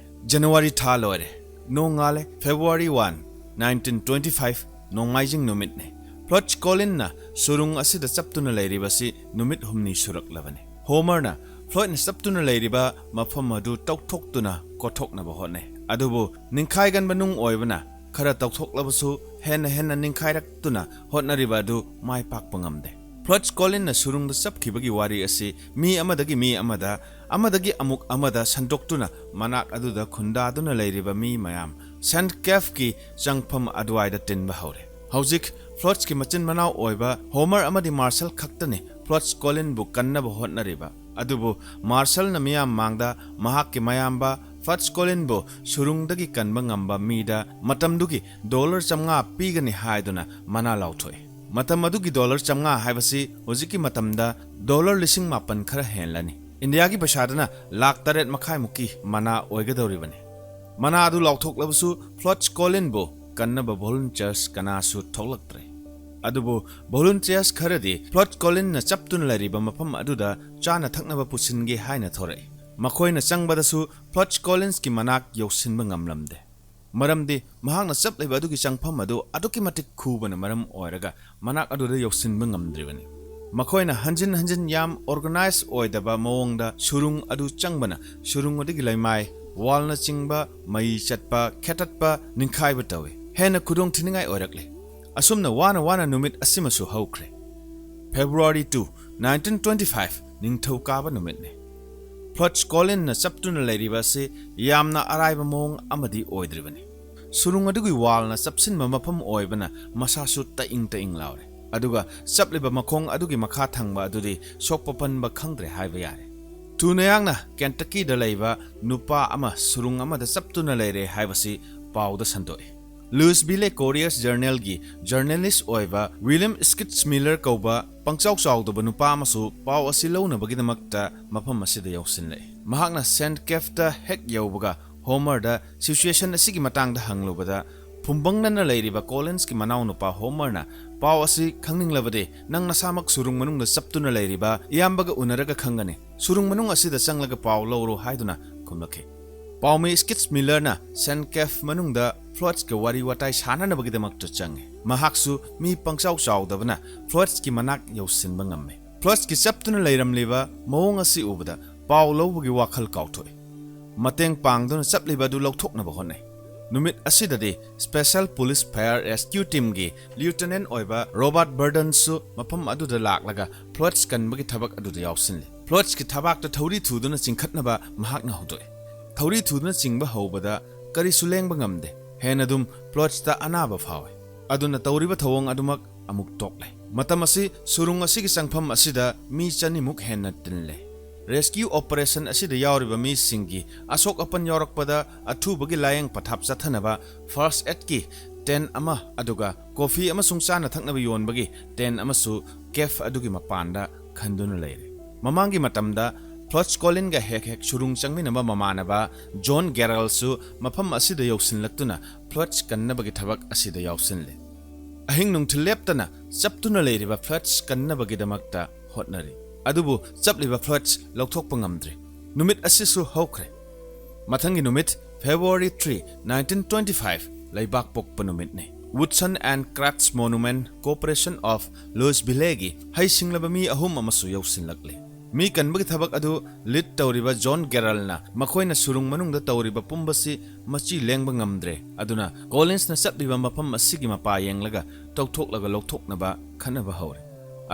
ꯖꯅꯋꯥꯔꯤ ꯊꯥ ꯂꯣꯏꯔꯦ꯫ ꯅꯣꯡꯉꯥꯜꯂꯦ꯫ February one, nineteen twenty five, ꯅꯣꯡꯃꯥꯏꯖꯤꯡ ꯅꯨꯃꯤꯠꯅꯤ꯫ ꯐ꯭ꯂꯣꯏꯗ ꯀꯣꯂꯤꯟꯅ ꯁꯨꯔꯨꯡ ꯑꯁꯤꯗ ꯆꯞꯇꯨꯅ ꯂꯩꯔꯤꯕꯁꯤ ꯅꯨꯃꯤꯠ ꯍꯨꯝꯅꯤ ꯁꯨꯔꯛꯂꯕꯅꯤ꯫ ꯍꯣꯃꯔꯅ ꯐ꯭ꯂꯣꯏꯗꯅ ꯆꯞꯇꯨꯅ ꯂꯩꯔꯤꯕ ꯃꯐꯝ ꯑꯗꯨ ꯇꯧꯊꯣꯛꯇꯨꯅ ꯀꯣꯠꯊꯣꯛꯅꯕ ꯍꯣꯠꯅꯩ꯫ ꯑꯗꯨꯕꯨ ꯅꯤꯡꯈꯥꯏꯒꯟꯕ ꯅꯨꯡ ꯑꯣꯏꯕꯅ ꯈꯔ ꯇꯧꯊꯣꯛꯂꯕꯁꯨ ꯍꯦꯟꯅ ꯍꯦꯟꯅ ꯅꯤꯡꯈꯥꯏꯔꯛꯇꯨꯅ ꯍꯣꯠꯅꯔꯤꯕ ꯑꯗꯨ ꯃꯥꯏ ꯄꯥꯛꯄ ꯉꯝꯗꯦ꯫ ꯐ꯭ꯂꯣꯏꯗ ꯀꯣꯂꯤꯟꯅ ꯁꯨꯔꯨꯡꯗ ꯆꯞꯈꯤꯕꯒꯤ ꯋꯥꯔꯤ ꯑꯁꯤ ꯃꯤ ꯑꯃꯗꯒꯤ ꯃꯤ ꯑꯃꯗ, ꯑꯃꯗꯒꯤ ꯑꯃꯨꯛ ꯑꯃꯗ ꯁꯟꯗꯣꯛꯇꯨꯅ ꯃꯅꯥꯛ ꯑꯗꯨꯗ ꯈꯨꯟꯗꯥꯗꯨꯅ ꯂꯩꯔꯤꯕ ꯃꯤ ꯃꯌꯥꯝ ꯁꯦꯟ ꯀꯦꯐꯀꯤ ꯆꯪꯐꯝ ꯑꯗꯨꯋꯥꯏꯗ ꯇꯤꯟꯕ ꯍꯧꯔꯦ꯫ ꯍꯧꯖꯤꯛ ꯐ꯭ꯂꯣꯏꯗꯁꯀꯤ ꯃꯆꯤꯟ ꯃꯅꯥꯎ ꯑꯣꯏꯕ ꯍꯣꯃꯔ ꯑꯃꯗꯤ ꯃꯥꯔꯁꯦꯜ ꯈꯛꯇꯅꯤ ꯐ꯭ꯂꯣꯏꯗ ꯀꯣꯂꯤꯟꯕꯨ ꯀꯟꯅꯕ ꯍꯣꯠꯅꯔꯤꯕ꯫ ꯑꯗꯨꯕꯨ ꯃꯥꯔꯁꯦꯜꯅ ꯃꯤꯌꯥꯝ ꯃꯥꯡꯗ ꯃꯍꯥꯛꯀꯤ ꯃꯌꯥꯝꯕ ꯐ꯭ꯂꯣꯏꯗ ꯀꯣꯂꯤꯟꯕꯨ ꯁꯨꯔꯨꯡꯗꯒꯤ ꯀꯟꯕ ꯉꯝꯕ ꯃꯤꯗ ꯃꯇꯝꯗꯨꯒꯤ ꯗꯣꯂꯔ ꯆꯥꯝꯃꯉꯥ ꯄꯤꯒꯅꯤ ꯍꯥꯏꯗꯨꯅ ꯃꯅꯥ ꯂꯥꯎꯊꯣꯛꯏ꯫ ꯃꯇꯝ ꯑꯗꯨꯒꯤ ꯗꯣꯂꯔ ꯆꯥꯝꯃꯉꯥ ꯍꯥꯏꯕꯁꯤ ꯍꯧꯖꯤꯛꯀꯤ ꯃꯇꯝꯗ ꯗꯣꯂꯔ ꯂꯤꯁꯤꯡ ꯃꯥꯄꯟ ꯈꯔ ꯍꯦꯜꯂꯅꯤ꯫ ꯏꯟꯗꯤꯌꯥꯒꯤ ꯄꯩꯁꯥꯗꯅ ꯂꯥꯈ ꯇꯔꯦꯠ ꯃꯈꯥꯏꯃꯨꯛꯀꯤ ꯃꯅꯥ ꯑꯣꯏꯒꯗꯧꯔꯤꯕꯅꯤ꯫ ꯃꯅꯥ ꯑꯗꯨ ꯂꯥꯎꯊꯣꯛꯂꯕꯁꯨ ꯐ꯭ꯂꯣꯏꯗ ꯀꯣꯂꯤꯟꯕꯨ ꯀꯟꯅꯕ ꯚꯣꯂꯨꯟꯇꯤꯌꯔꯁ ꯀꯅꯥꯁꯨ ꯊꯣꯛꯂꯛꯇ꯭ꯔꯦ꯫ ꯑꯗꯨꯕꯨ ꯚꯣꯂꯨꯟꯇꯤꯌꯔꯁ ꯈꯔꯗꯤ ꯐ꯭ꯂꯣꯏꯗ ꯀꯣꯂꯤꯟꯅ ꯆꯞꯇꯨꯅ ꯂꯩꯔꯤꯕ ꯃꯐꯝ ꯑꯗꯨꯗ ꯆꯥꯅ ꯊꯛꯅꯕ ꯄꯨꯁꯤꯟꯒꯦ ꯍꯥꯏꯅ ꯊꯣꯔꯛꯏ꯫ ꯃꯈꯣꯏꯅ ꯆꯪꯕꯗꯁꯨ ꯐ꯭ꯂꯣꯏꯗ ꯀꯣꯂꯤꯟꯁꯀꯤ ꯃꯅꯥꯛ ꯌꯧꯁꯤꯟꯕ ꯉꯝꯂꯝꯗꯦ꯫ ꯃꯔꯝꯗꯤ ꯃꯍꯥꯛꯅ ꯆꯞꯂꯤꯕ ꯑꯗꯨꯒꯤ ꯆꯪꯐꯝ ꯑꯗꯨ ꯑꯗꯨꯛꯀꯤ ꯃꯇꯤꯛ ꯈꯨꯕꯅ ꯃꯔꯝ ꯑꯣꯏꯔꯒ ꯃꯅꯥꯛ ꯑꯗꯨꯗ ꯌꯧꯁꯤꯟꯕ ꯉꯝꯗ꯭ꯔꯤꯕꯅꯤ꯫ ꯃꯈꯣꯏꯅ ꯍꯟꯖꯤꯟ ꯍꯟꯖꯤꯟ ꯌꯥꯝ ꯑꯣꯔꯒꯅꯥꯏꯖ ꯑꯣꯏꯗꯕ ꯃꯑꯣꯡꯗ ꯁꯨꯔꯨꯡ ꯑꯗꯨ ꯆꯪꯕꯅ ꯁꯨꯔꯨꯡ ꯑꯗꯨꯒꯤ ꯂꯩꯃꯥꯏ, ꯋꯥꯜꯅꯆꯤꯡꯕ ꯃꯩ ꯆꯠꯄ, ꯈꯦꯠꯇꯠꯄ, ꯅꯤꯡꯈꯥꯏꯕ ꯇꯧꯏ꯫ ꯍꯦꯟꯅ ꯈꯨꯗꯣꯡ ꯊꯤꯅꯤꯡꯉꯥꯏ ꯑꯣꯏꯔꯛꯂꯦ꯫ ꯑꯁꯨꯝꯅ ꯋꯥꯅ ꯋꯥꯅ ꯅꯨꯃꯤꯠ ꯑꯁꯤꯃꯁꯨ ꯍꯧꯈ꯭ꯔꯦ꯫ February two, nineteen twenty five, ꯅꯤꯡꯊꯧꯀꯥꯕ ꯅꯨꯃꯤꯠꯅꯤ꯫ Flores Collinꯅ ꯆꯞꯇꯨꯅ ꯂꯩꯔꯤꯕ ꯑꯁꯤ ꯌꯥꯝꯅ ꯑꯔꯥꯏꯕ ꯃꯑꯣꯡ ꯑꯃꯗꯤ ꯑꯣꯏꯗ꯭ꯔꯤꯕꯅꯤ꯫ ꯁꯨꯔꯨꯡ ꯑꯗꯨꯒꯤ ꯋꯥꯜꯅ ꯆꯞꯁꯤꯟꯕ ꯃꯐꯝ ꯑꯣꯏꯕꯅ ꯃꯁꯥꯁꯨ ꯇꯛꯏꯪ ꯇꯛꯏꯪ ꯂꯥꯎꯔꯦ꯫ ꯑꯗꯨꯒ ꯆꯞꯂꯤꯕ ꯃꯈꯣꯡ ꯑꯗꯨꯒꯤ ꯃꯈꯥ ꯊꯪꯕ ꯑꯗꯨꯗꯤ ꯁꯣꯛꯄ ꯄꯟꯕ ꯈꯪꯗ꯭ꯔꯦ ꯍꯥꯏꯕ ꯌꯥꯔꯦ꯫ ꯊꯨꯅ ꯌꯥꯡꯅ ꯀꯦꯟꯇꯀꯤꯗ ꯂꯩꯕ ꯅꯨꯄꯥ ꯑꯃ ꯁꯨꯔꯨꯡ ꯑꯃꯗ ꯆꯞꯇꯨꯅ ꯂꯩꯔꯦ ꯍꯥꯏꯕꯁꯤ ꯄꯥꯎꯗ ꯁꯟꯗꯣꯛꯏ꯫ Louisville Courier's Journalꯒꯤ journalist ꯑꯣꯏꯕ William Skidmiller ꯀꯧꯕ ꯄꯪꯆꯥꯎ ꯆꯥꯎꯗꯕ ꯅꯨꯄꯥ ꯑꯃꯁꯨ ꯄꯥꯎ ꯑꯁꯤ ꯂꯧꯅꯕꯒꯤꯗꯃꯛꯇ ꯃꯐꯝ ꯑꯁꯤꯗ ꯌꯧꯁꯤꯜꯂꯛꯏ꯫ ꯃꯍꯥꯛꯅ Saint Caveꯇ ꯍꯦꯛ ꯌꯧꯕꯒ Homerꯗ situation ꯑꯁꯤꯒꯤ ꯃꯇꯥꯡꯗ ꯍꯪꯂꯨꯕꯗ, ꯐꯨꯝꯕꯪꯅꯅ ꯂꯩꯔꯤꯕ Collinsꯀꯤ ꯃꯅꯥꯎꯅꯨꯄꯥ Homerꯅ, "ꯄꯥꯎ ꯑꯁꯤ ꯈꯪꯅꯤꯡꯂꯕꯗꯤ ꯅꯪ ꯅꯁꯥꯃꯛ ꯁꯨꯔꯨꯡ ꯃꯅꯨꯡꯗ ꯆꯞꯇꯨꯅ ꯂꯩꯔꯤꯕ ꯏꯌꯥꯝꯕꯒ ꯎꯅꯔꯒ ꯈꯪꯒꯅꯤ꯫ ꯁꯨꯔꯨꯡ ꯃꯅꯨꯡ ꯑꯁꯤꯗ ꯆꯪꯂꯒ ꯄꯥꯎ ꯂꯧꯔꯣ" ꯍꯥꯏꯗꯨꯅ ꯈꯨꯝꯂꯛꯈꯤ꯫ ꯄꯥꯎꯃꯤ Skidmillerꯅ Saint Cave ꯃꯅꯨꯡꯗ Floredsꯀ ꯋꯥꯔꯤ ꯋꯥꯇꯥꯏ ꯁꯥꯟꯅꯅꯕꯒꯤꯗꯃꯛꯇ ꯆꯪꯉꯤ꯫ ꯃꯍꯥꯛꯁꯨ ꯃꯤ ꯄꯪꯆꯥꯎ ꯆꯥꯎꯗꯕꯅ Floredsꯀꯤ ꯃꯅꯥꯛ ꯌꯧꯁꯤꯟꯕ ꯉꯝꯃꯤ꯫ Floredsꯀꯤ ꯆꯞꯇꯨꯅ ꯂꯩꯔꯝꯂꯤꯕ ꯃꯑꯣꯡ ꯑꯁꯤ ꯎꯕꯗ ꯄꯥꯎ ꯂꯧꯕꯒꯤ ꯋꯥꯈꯜ ꯀꯥꯎꯊꯣꯛꯏ꯫ ꯃꯇꯦꯡ ꯄꯥꯡꯗꯨꯅ ꯆꯞꯂꯤꯕ ꯑꯗꯨ ꯂꯧꯊꯣꯛꯅꯕ ꯍꯣꯠꯅꯩ꯫ ꯅꯨꯃꯤꯠ ꯑꯁꯤꯗꯗꯤ Special Police Fire Rescue Teamꯒꯤ Lieutenant ꯑꯣꯏꯕ Robert Burdenꯁꯨ ꯃꯐꯝ ꯑꯗꯨꯗ ꯂꯥꯛꯂꯒ Flores ꯀꯟꯕꯒꯤ ꯊꯕꯛ ꯑꯗꯨꯗ ꯌꯥꯎꯁꯤꯜꯂꯤ꯫ Floresꯀꯤ ꯊꯕꯥꯛꯇ ꯊꯧꯔꯤ ꯊꯨꯗꯨꯅ ꯆꯤꯡꯈꯠꯅꯕ ꯃꯍꯥꯛꯅ ꯍꯧꯗꯣꯛꯏ꯫ ꯊꯧꯔꯤ ꯊꯨꯗꯨꯅ ꯆꯤꯡꯕ ꯍꯧꯕꯗ ꯀꯔꯤꯁꯨ ꯂꯦꯡꯕ ꯉꯝꯗꯦ꯫ ꯍꯦꯟꯅ ꯑꯗꯨꯝ Floresꯇ ꯑꯅꯥꯕ ꯐꯥꯎꯏ꯫ ꯑꯗꯨꯅ ꯇꯧꯔꯤꯕ ꯊꯧꯑꯣꯡ ꯑꯗꯨꯃꯛ ꯑꯃꯨꯛ ꯇꯣꯛꯂꯦ꯫ ꯃꯇꯝ ꯑꯁꯤ ꯁꯨꯔꯨꯡ ꯑꯁꯤꯒꯤ ꯆꯪꯐꯝ ꯑꯁꯤꯗ ꯃꯤ ꯆꯅꯤꯃꯨꯛ ꯍꯦꯟꯅ ꯇꯤꯜꯂꯦ꯫ Rescue operation ꯑꯁꯤꯗ ꯌꯥꯎꯔꯤꯕ ꯃꯤꯁꯤꯡꯒꯤ ꯑꯁꯣꯛ ꯑꯄꯟ ꯌꯥꯎꯔꯛꯄꯗ ꯑꯊꯨꯕꯒꯤ ꯂꯥꯌꯦꯡ ꯄꯊꯥꯞ ꯆꯠꯊꯅꯕ first aidꯀꯤ tent ꯑꯃ, ꯑꯗꯨꯒ coffee ꯑꯃꯁꯨꯡ ꯆꯥꯅ ꯊꯛꯅꯕ ꯌꯣꯟꯕꯒꯤ tent ꯑꯃꯁꯨ cave ꯑꯗꯨꯒꯤ ꯃꯄꯥꯟꯗ ꯈꯟꯗꯨꯅ ꯂꯩꯔꯦ꯫ ꯃꯃꯥꯡꯒꯤ ꯃꯇꯝꯗ Floresꯀ ꯍꯦꯛ ꯍꯦꯛ ꯁꯨꯔꯨꯡ ꯆꯪꯃꯤꯟꯅꯕ ꯃꯃꯥꯟꯅꯕ John Garralꯁꯨ ꯃꯐꯝ ꯑꯁꯤꯗ ꯌꯧꯁꯤꯜꯂꯛꯇꯨꯅ Flores ꯀꯟꯅꯕꯒꯤ ꯊꯕꯛ ꯑꯁꯤꯗ ꯌꯥꯎꯁꯤꯜꯂꯦ꯫ ꯑꯍꯤꯡ ꯅꯨꯡꯊꯤꯜ ꯂꯦꯞꯇꯅ ꯆꯞꯇꯨꯅ ꯂꯩꯔꯤꯕ Flores ꯀꯟꯅꯕꯒꯤꯗꯃꯛꯇ ꯍꯣꯠꯅꯔꯤ꯫ ꯑꯗꯨꯕꯨ ꯆꯞꯂꯤꯕ Flores ꯂꯧꯊꯣꯛꯄ ꯉꯝꯗ꯭ꯔꯤ꯫ ꯅꯨꯃꯤꯠ ꯑꯁꯤꯁꯨ ꯍꯧꯈ꯭ꯔꯦ꯫ ꯃꯊꯪꯒꯤ ꯅꯨꯃꯤꯠ, February three, nineteen twenty five, ꯂꯩꯕꯥꯛ ꯄꯣꯛꯄ ꯅꯨꯃꯤꯠꯅꯤ꯫ Woodson and Crafts Monument Corporation of Louisvilleꯒꯤ ꯍꯩꯁꯤꯡꯂꯕ ꯃꯤ ꯑꯍꯨꯝ ꯑꯃꯁꯨ ꯌꯧꯁꯤꯜꯂꯛꯂꯤ꯫ ꯃꯤ ꯀꯟꯕꯒꯤ ꯊꯕꯛ ꯑꯗꯨ ꯂꯤꯗ ꯇꯧꯔꯤꯕ ꯖꯣꯟ ꯒꯦꯔꯜꯅ ꯃꯈꯣꯏꯅ ꯁꯨꯔꯨꯡ ꯃꯅꯨꯡꯗ ꯇꯧꯔꯤꯕ ꯄꯨꯝꯕꯁꯤ ꯃꯆꯤ ꯂꯦꯡꯕ ꯉꯝꯗ꯭ꯔꯦ, ꯑꯗꯨꯅ ꯀꯣꯂꯤꯟꯁꯅ ꯆꯠꯂꯤꯕ ꯃꯐꯝ ꯑꯁꯤꯒꯤ ꯃꯄꯥ ꯌꯦꯡꯂꯒ ꯇꯧꯊꯣꯛꯂꯒ ꯂꯧꯊꯣꯛꯅꯕ ꯈꯟꯅꯕ ꯍꯧꯔꯦ꯫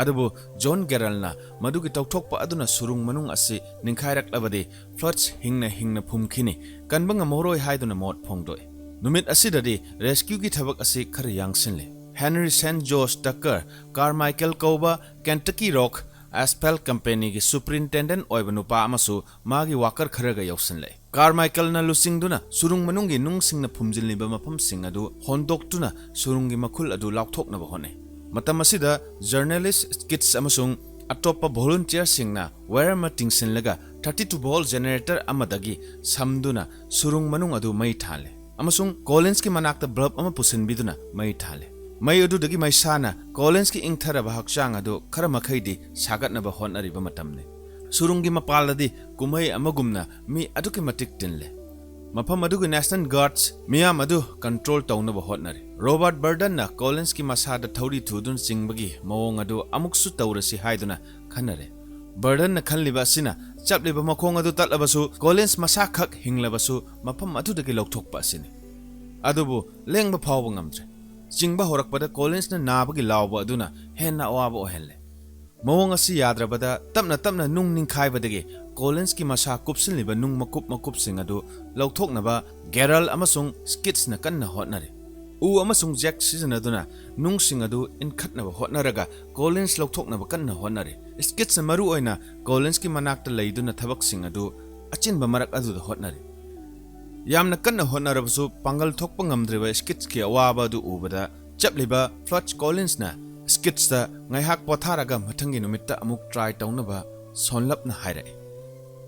ꯑꯗꯨꯕꯨ ꯖꯣꯟ ꯒꯦꯔꯜꯅ ꯃꯗꯨꯒꯤ ꯇꯧꯊꯣꯛꯄ ꯑꯗꯨꯅ ꯁꯨꯔꯨꯡ ꯃꯅꯨꯡ ꯑꯁꯤ ꯅꯤꯡꯈꯥꯏꯔꯛꯂꯕꯗꯤ ꯐ꯭ꯂꯣꯏꯗꯁ ꯍꯤꯡꯅ ꯍꯤꯡꯅ ꯐꯨꯝꯈꯤꯅꯤ, ꯀꯟꯕ ꯉꯝꯍꯧꯔꯣꯏ ꯍꯥꯏꯗꯨꯅ ꯃꯣꯠ ꯐꯣꯡꯗꯣꯛꯏ꯫ ꯅꯨꯃꯤꯠ ꯑꯁꯤꯗꯗꯤ ꯔꯦꯁꯀ꯭ꯌꯨꯒꯤ ꯊꯕꯛ ꯑꯁꯤ ꯈꯔ ꯌꯥꯡꯁꯤꯜꯂꯦ꯫ ꯍꯦꯅꯔꯤ ꯁꯦꯟ ꯖꯣꯔꯖ ꯇꯀꯔ, ꯀꯥꯔꯃꯥꯏꯀꯦꯜ ꯀꯧꯕ ꯀꯦꯟꯇꯀꯤ ꯔꯣꯛ ꯑꯦꯁꯐꯦꯜꯠ ꯀꯝꯄꯦꯅꯤꯒꯤ ꯁꯨꯄꯔꯤꯟꯇꯦꯟꯗꯦꯟꯠ ꯑꯣꯏꯕ ꯅꯨꯄꯥ ꯑꯃꯁꯨ ꯃꯥꯒꯤ ꯋꯥꯀꯔ ꯈꯔꯒ ꯌꯧꯁꯤꯜꯂꯛꯏ꯫ ꯀꯥꯔꯃꯥꯏꯀꯦꯜꯅ ꯂꯨꯆꯤꯡꯗꯨꯅ ꯁꯨꯔꯨꯡ ꯃꯅꯨꯡꯒꯤ ꯅꯨꯡꯁꯤꯡꯅ ꯐꯨꯝꯖꯤꯜꯂꯤꯕ ꯃꯐꯝꯁꯤꯡ ꯑꯗꯨ ꯍꯣꯟꯗꯣꯛꯇꯨꯅ ꯁꯨꯔꯨꯡꯒꯤ ꯃꯈꯨꯜ ꯑꯗꯨ ꯂꯥꯎꯊꯣꯛꯅꯕ ꯍꯣꯠꯅꯩ꯫ ꯃꯇꯝ ꯑꯁꯤꯗ ꯖꯔꯅꯦꯂꯤꯁ ꯁ꯭ꯀꯤꯠꯁ ꯑꯃꯁꯨꯡ ꯑꯇꯣꯞꯄ ꯚꯣꯂꯨꯟꯇꯤꯌꯔꯁꯤꯡꯅ ꯋꯥꯌꯔ ꯑꯃ ꯇꯤꯡꯁꯤꯜꯂꯒ ꯊꯥꯔꯇꯤ ꯇꯨ ꯚꯣꯜꯠ ꯖꯦꯅꯦꯔꯦꯇꯔ ꯑꯃꯗꯒꯤ ꯁꯝꯗꯨꯅ ꯁꯨꯔꯨꯡ ꯃꯅꯨꯡ ꯑꯗꯨ ꯃꯩ ꯊꯥꯜꯂꯦ ꯑꯃꯁꯨꯡ ꯀꯣꯂꯤꯟꯁꯀꯤ ꯃꯅꯥꯛꯇ ꯕꯜꯕ ꯑꯃ ꯄꯨꯁꯤꯟꯕꯤꯗꯨꯅ ꯃꯩ ꯊꯥꯜꯂꯦ꯫ ꯃꯩ ꯑꯗꯨꯗꯒꯤ ꯃꯩꯁꯥꯅ ꯀꯣꯂꯤꯟꯁꯀꯤ ꯏꯪꯊꯔꯕ ꯍꯛꯆꯥꯡ ꯑꯗꯨ ꯈꯔ ꯃꯈꯩꯗꯤ ꯁꯥꯒꯠꯅꯕ ꯍꯣꯠꯅꯔꯤꯕ ꯃꯇꯝꯅꯤ꯫ ꯁꯨꯔꯨꯡꯒꯤ ꯃꯄꯥꯜꯗꯗꯤ ꯀꯨꯝꯍꯩ ꯑꯃꯒꯨꯝꯅ ꯃꯤ ꯑꯗꯨꯛꯀꯤ ꯃꯇꯤꯛ ꯇꯤꯜꯂꯦ꯫ ꯃꯐꯝ ꯑꯗꯨꯒꯤ ꯅꯦꯁꯅꯦꯜ ꯒꯥꯔꯗꯁ ꯃꯤꯌꯥꯝ ꯑꯗꯨ ꯀꯟꯇ꯭ꯔꯣꯜ ꯇꯧꯅꯕ ꯍꯣꯠꯅꯔꯤ꯫ ꯔꯣꯕꯥꯔꯠ ꯕꯔꯗꯟꯅ ꯀꯣꯂꯤꯟꯁꯀꯤ ꯃꯁꯥꯗ ꯊꯧꯔꯤ ꯊꯨꯗꯨꯅ ꯆꯤꯡꯕꯒꯤ ꯃꯑꯣꯡ ꯑꯗꯨ ꯑꯃꯨꯛꯁꯨ ꯇꯧꯔꯁꯤ ꯍꯥꯏꯗꯨꯅ ꯈꯟꯅꯔꯦ꯫ ꯕꯔꯗꯟꯅ ꯈꯜꯂꯤꯕ ꯑꯁꯤꯅ ꯆꯞꯂꯤꯕ ꯃꯈꯣꯡ ꯑꯗꯨ ꯇꯠꯂꯕꯁꯨ, ꯀꯣꯂꯤꯟꯁ ꯃꯁꯥꯈꯛ ꯍꯤꯡꯂꯕꯁꯨ ꯃꯐꯝ ꯑꯗꯨꯗꯒꯤ ꯂꯧꯊꯣꯛꯄ ꯑꯁꯤꯅꯤ꯫ ꯑꯗꯨꯕꯨ ꯂꯦꯡꯕ ꯐꯥꯎꯕ ꯉꯝꯗ꯭ꯔꯦ꯫ ꯆꯤꯡꯕ ꯍꯧꯔꯛꯄꯗ ꯀꯣꯂꯤꯟꯁꯅ ꯅꯥꯕꯒꯤ ꯂꯥꯎꯕ ꯑꯗꯨꯅ ꯍꯦꯟꯅ ꯑꯋꯥꯕ ꯑꯣꯏꯍꯜꯂꯦ꯫ ꯃꯑꯣꯡ ꯑꯁꯤ ꯌꯥꯗ꯭ꯔꯕꯗ ꯇꯞꯅ ꯇꯞꯅ ꯅꯨꯡ ꯅꯤꯡꯈꯥꯏꯕꯗꯒꯤ ꯀꯣꯂꯤꯟꯁꯀꯤ ꯃꯁꯥ ꯀꯨꯞꯁꯤꯜꯂꯤꯕ ꯅꯨꯡ ꯃꯀꯨꯞ ꯃꯀꯨꯞꯁꯤꯡ ꯑꯗꯨ ꯂꯧꯊꯣꯛꯅꯕ ꯒꯦꯔꯜ ꯑꯃꯁꯨꯡ ꯁ꯭ꯀꯤꯠꯁꯅ ꯀꯟꯅ ꯍꯣꯠꯅꯔꯤ꯫ ꯎ ꯑꯃꯁꯨꯡ ꯖꯦꯛ ꯁꯤꯖꯤꯟꯅꯗꯨꯅ ꯅꯨꯡꯁꯤꯡ ꯑꯗꯨ ꯏꯟꯈꯠꯅꯕ ꯍꯣꯠꯅꯔꯒ ꯀꯣꯂꯤꯟꯁ ꯂꯧꯊꯣꯛꯅꯕ ꯀꯟꯅ ꯍꯣꯠꯅꯔꯤ꯫ ꯁ꯭ꯀꯤꯠꯁꯅ ꯃꯔꯨ ꯑꯣꯏꯅ ꯀꯣꯂꯤꯟꯁꯀꯤ ꯃꯅꯥꯛꯇ ꯂꯩꯗꯨꯅ ꯊꯕꯛꯁꯤꯡ ꯑꯗꯨ ꯑꯆꯤꯟꯕ ꯃꯔꯛ ꯑꯗꯨꯗ ꯍꯣꯠꯅꯔꯤ꯫ ꯌꯥꯝꯅ ꯀꯟꯅ ꯍꯣꯠꯅꯔꯕꯁꯨ ꯄꯥꯡꯒꯜ ꯊꯣꯛꯄ ꯉꯝꯗ꯭ꯔꯤꯕ ꯁ꯭ꯀꯤꯠꯁꯀꯤ ꯑꯋꯥꯕ ꯑꯗꯨ ꯎꯕꯗ ꯆꯞꯂꯤꯕ ꯐ꯭ꯂꯣꯏꯗ ꯀꯣꯂꯤꯟꯁꯅ ꯁ꯭ꯀꯤꯠꯁꯇ ꯉꯥꯏꯍꯥꯛ ꯄꯣꯊꯥꯔꯒ ꯃꯊꯪꯒꯤ ꯅꯨꯃꯤꯠꯇ ꯑꯃꯨꯛ ꯇ꯭ꯔꯥꯏ ꯇꯧꯅꯕ ꯁꯣꯟꯂꯞꯅ ꯍꯥꯏꯔꯛꯏ꯫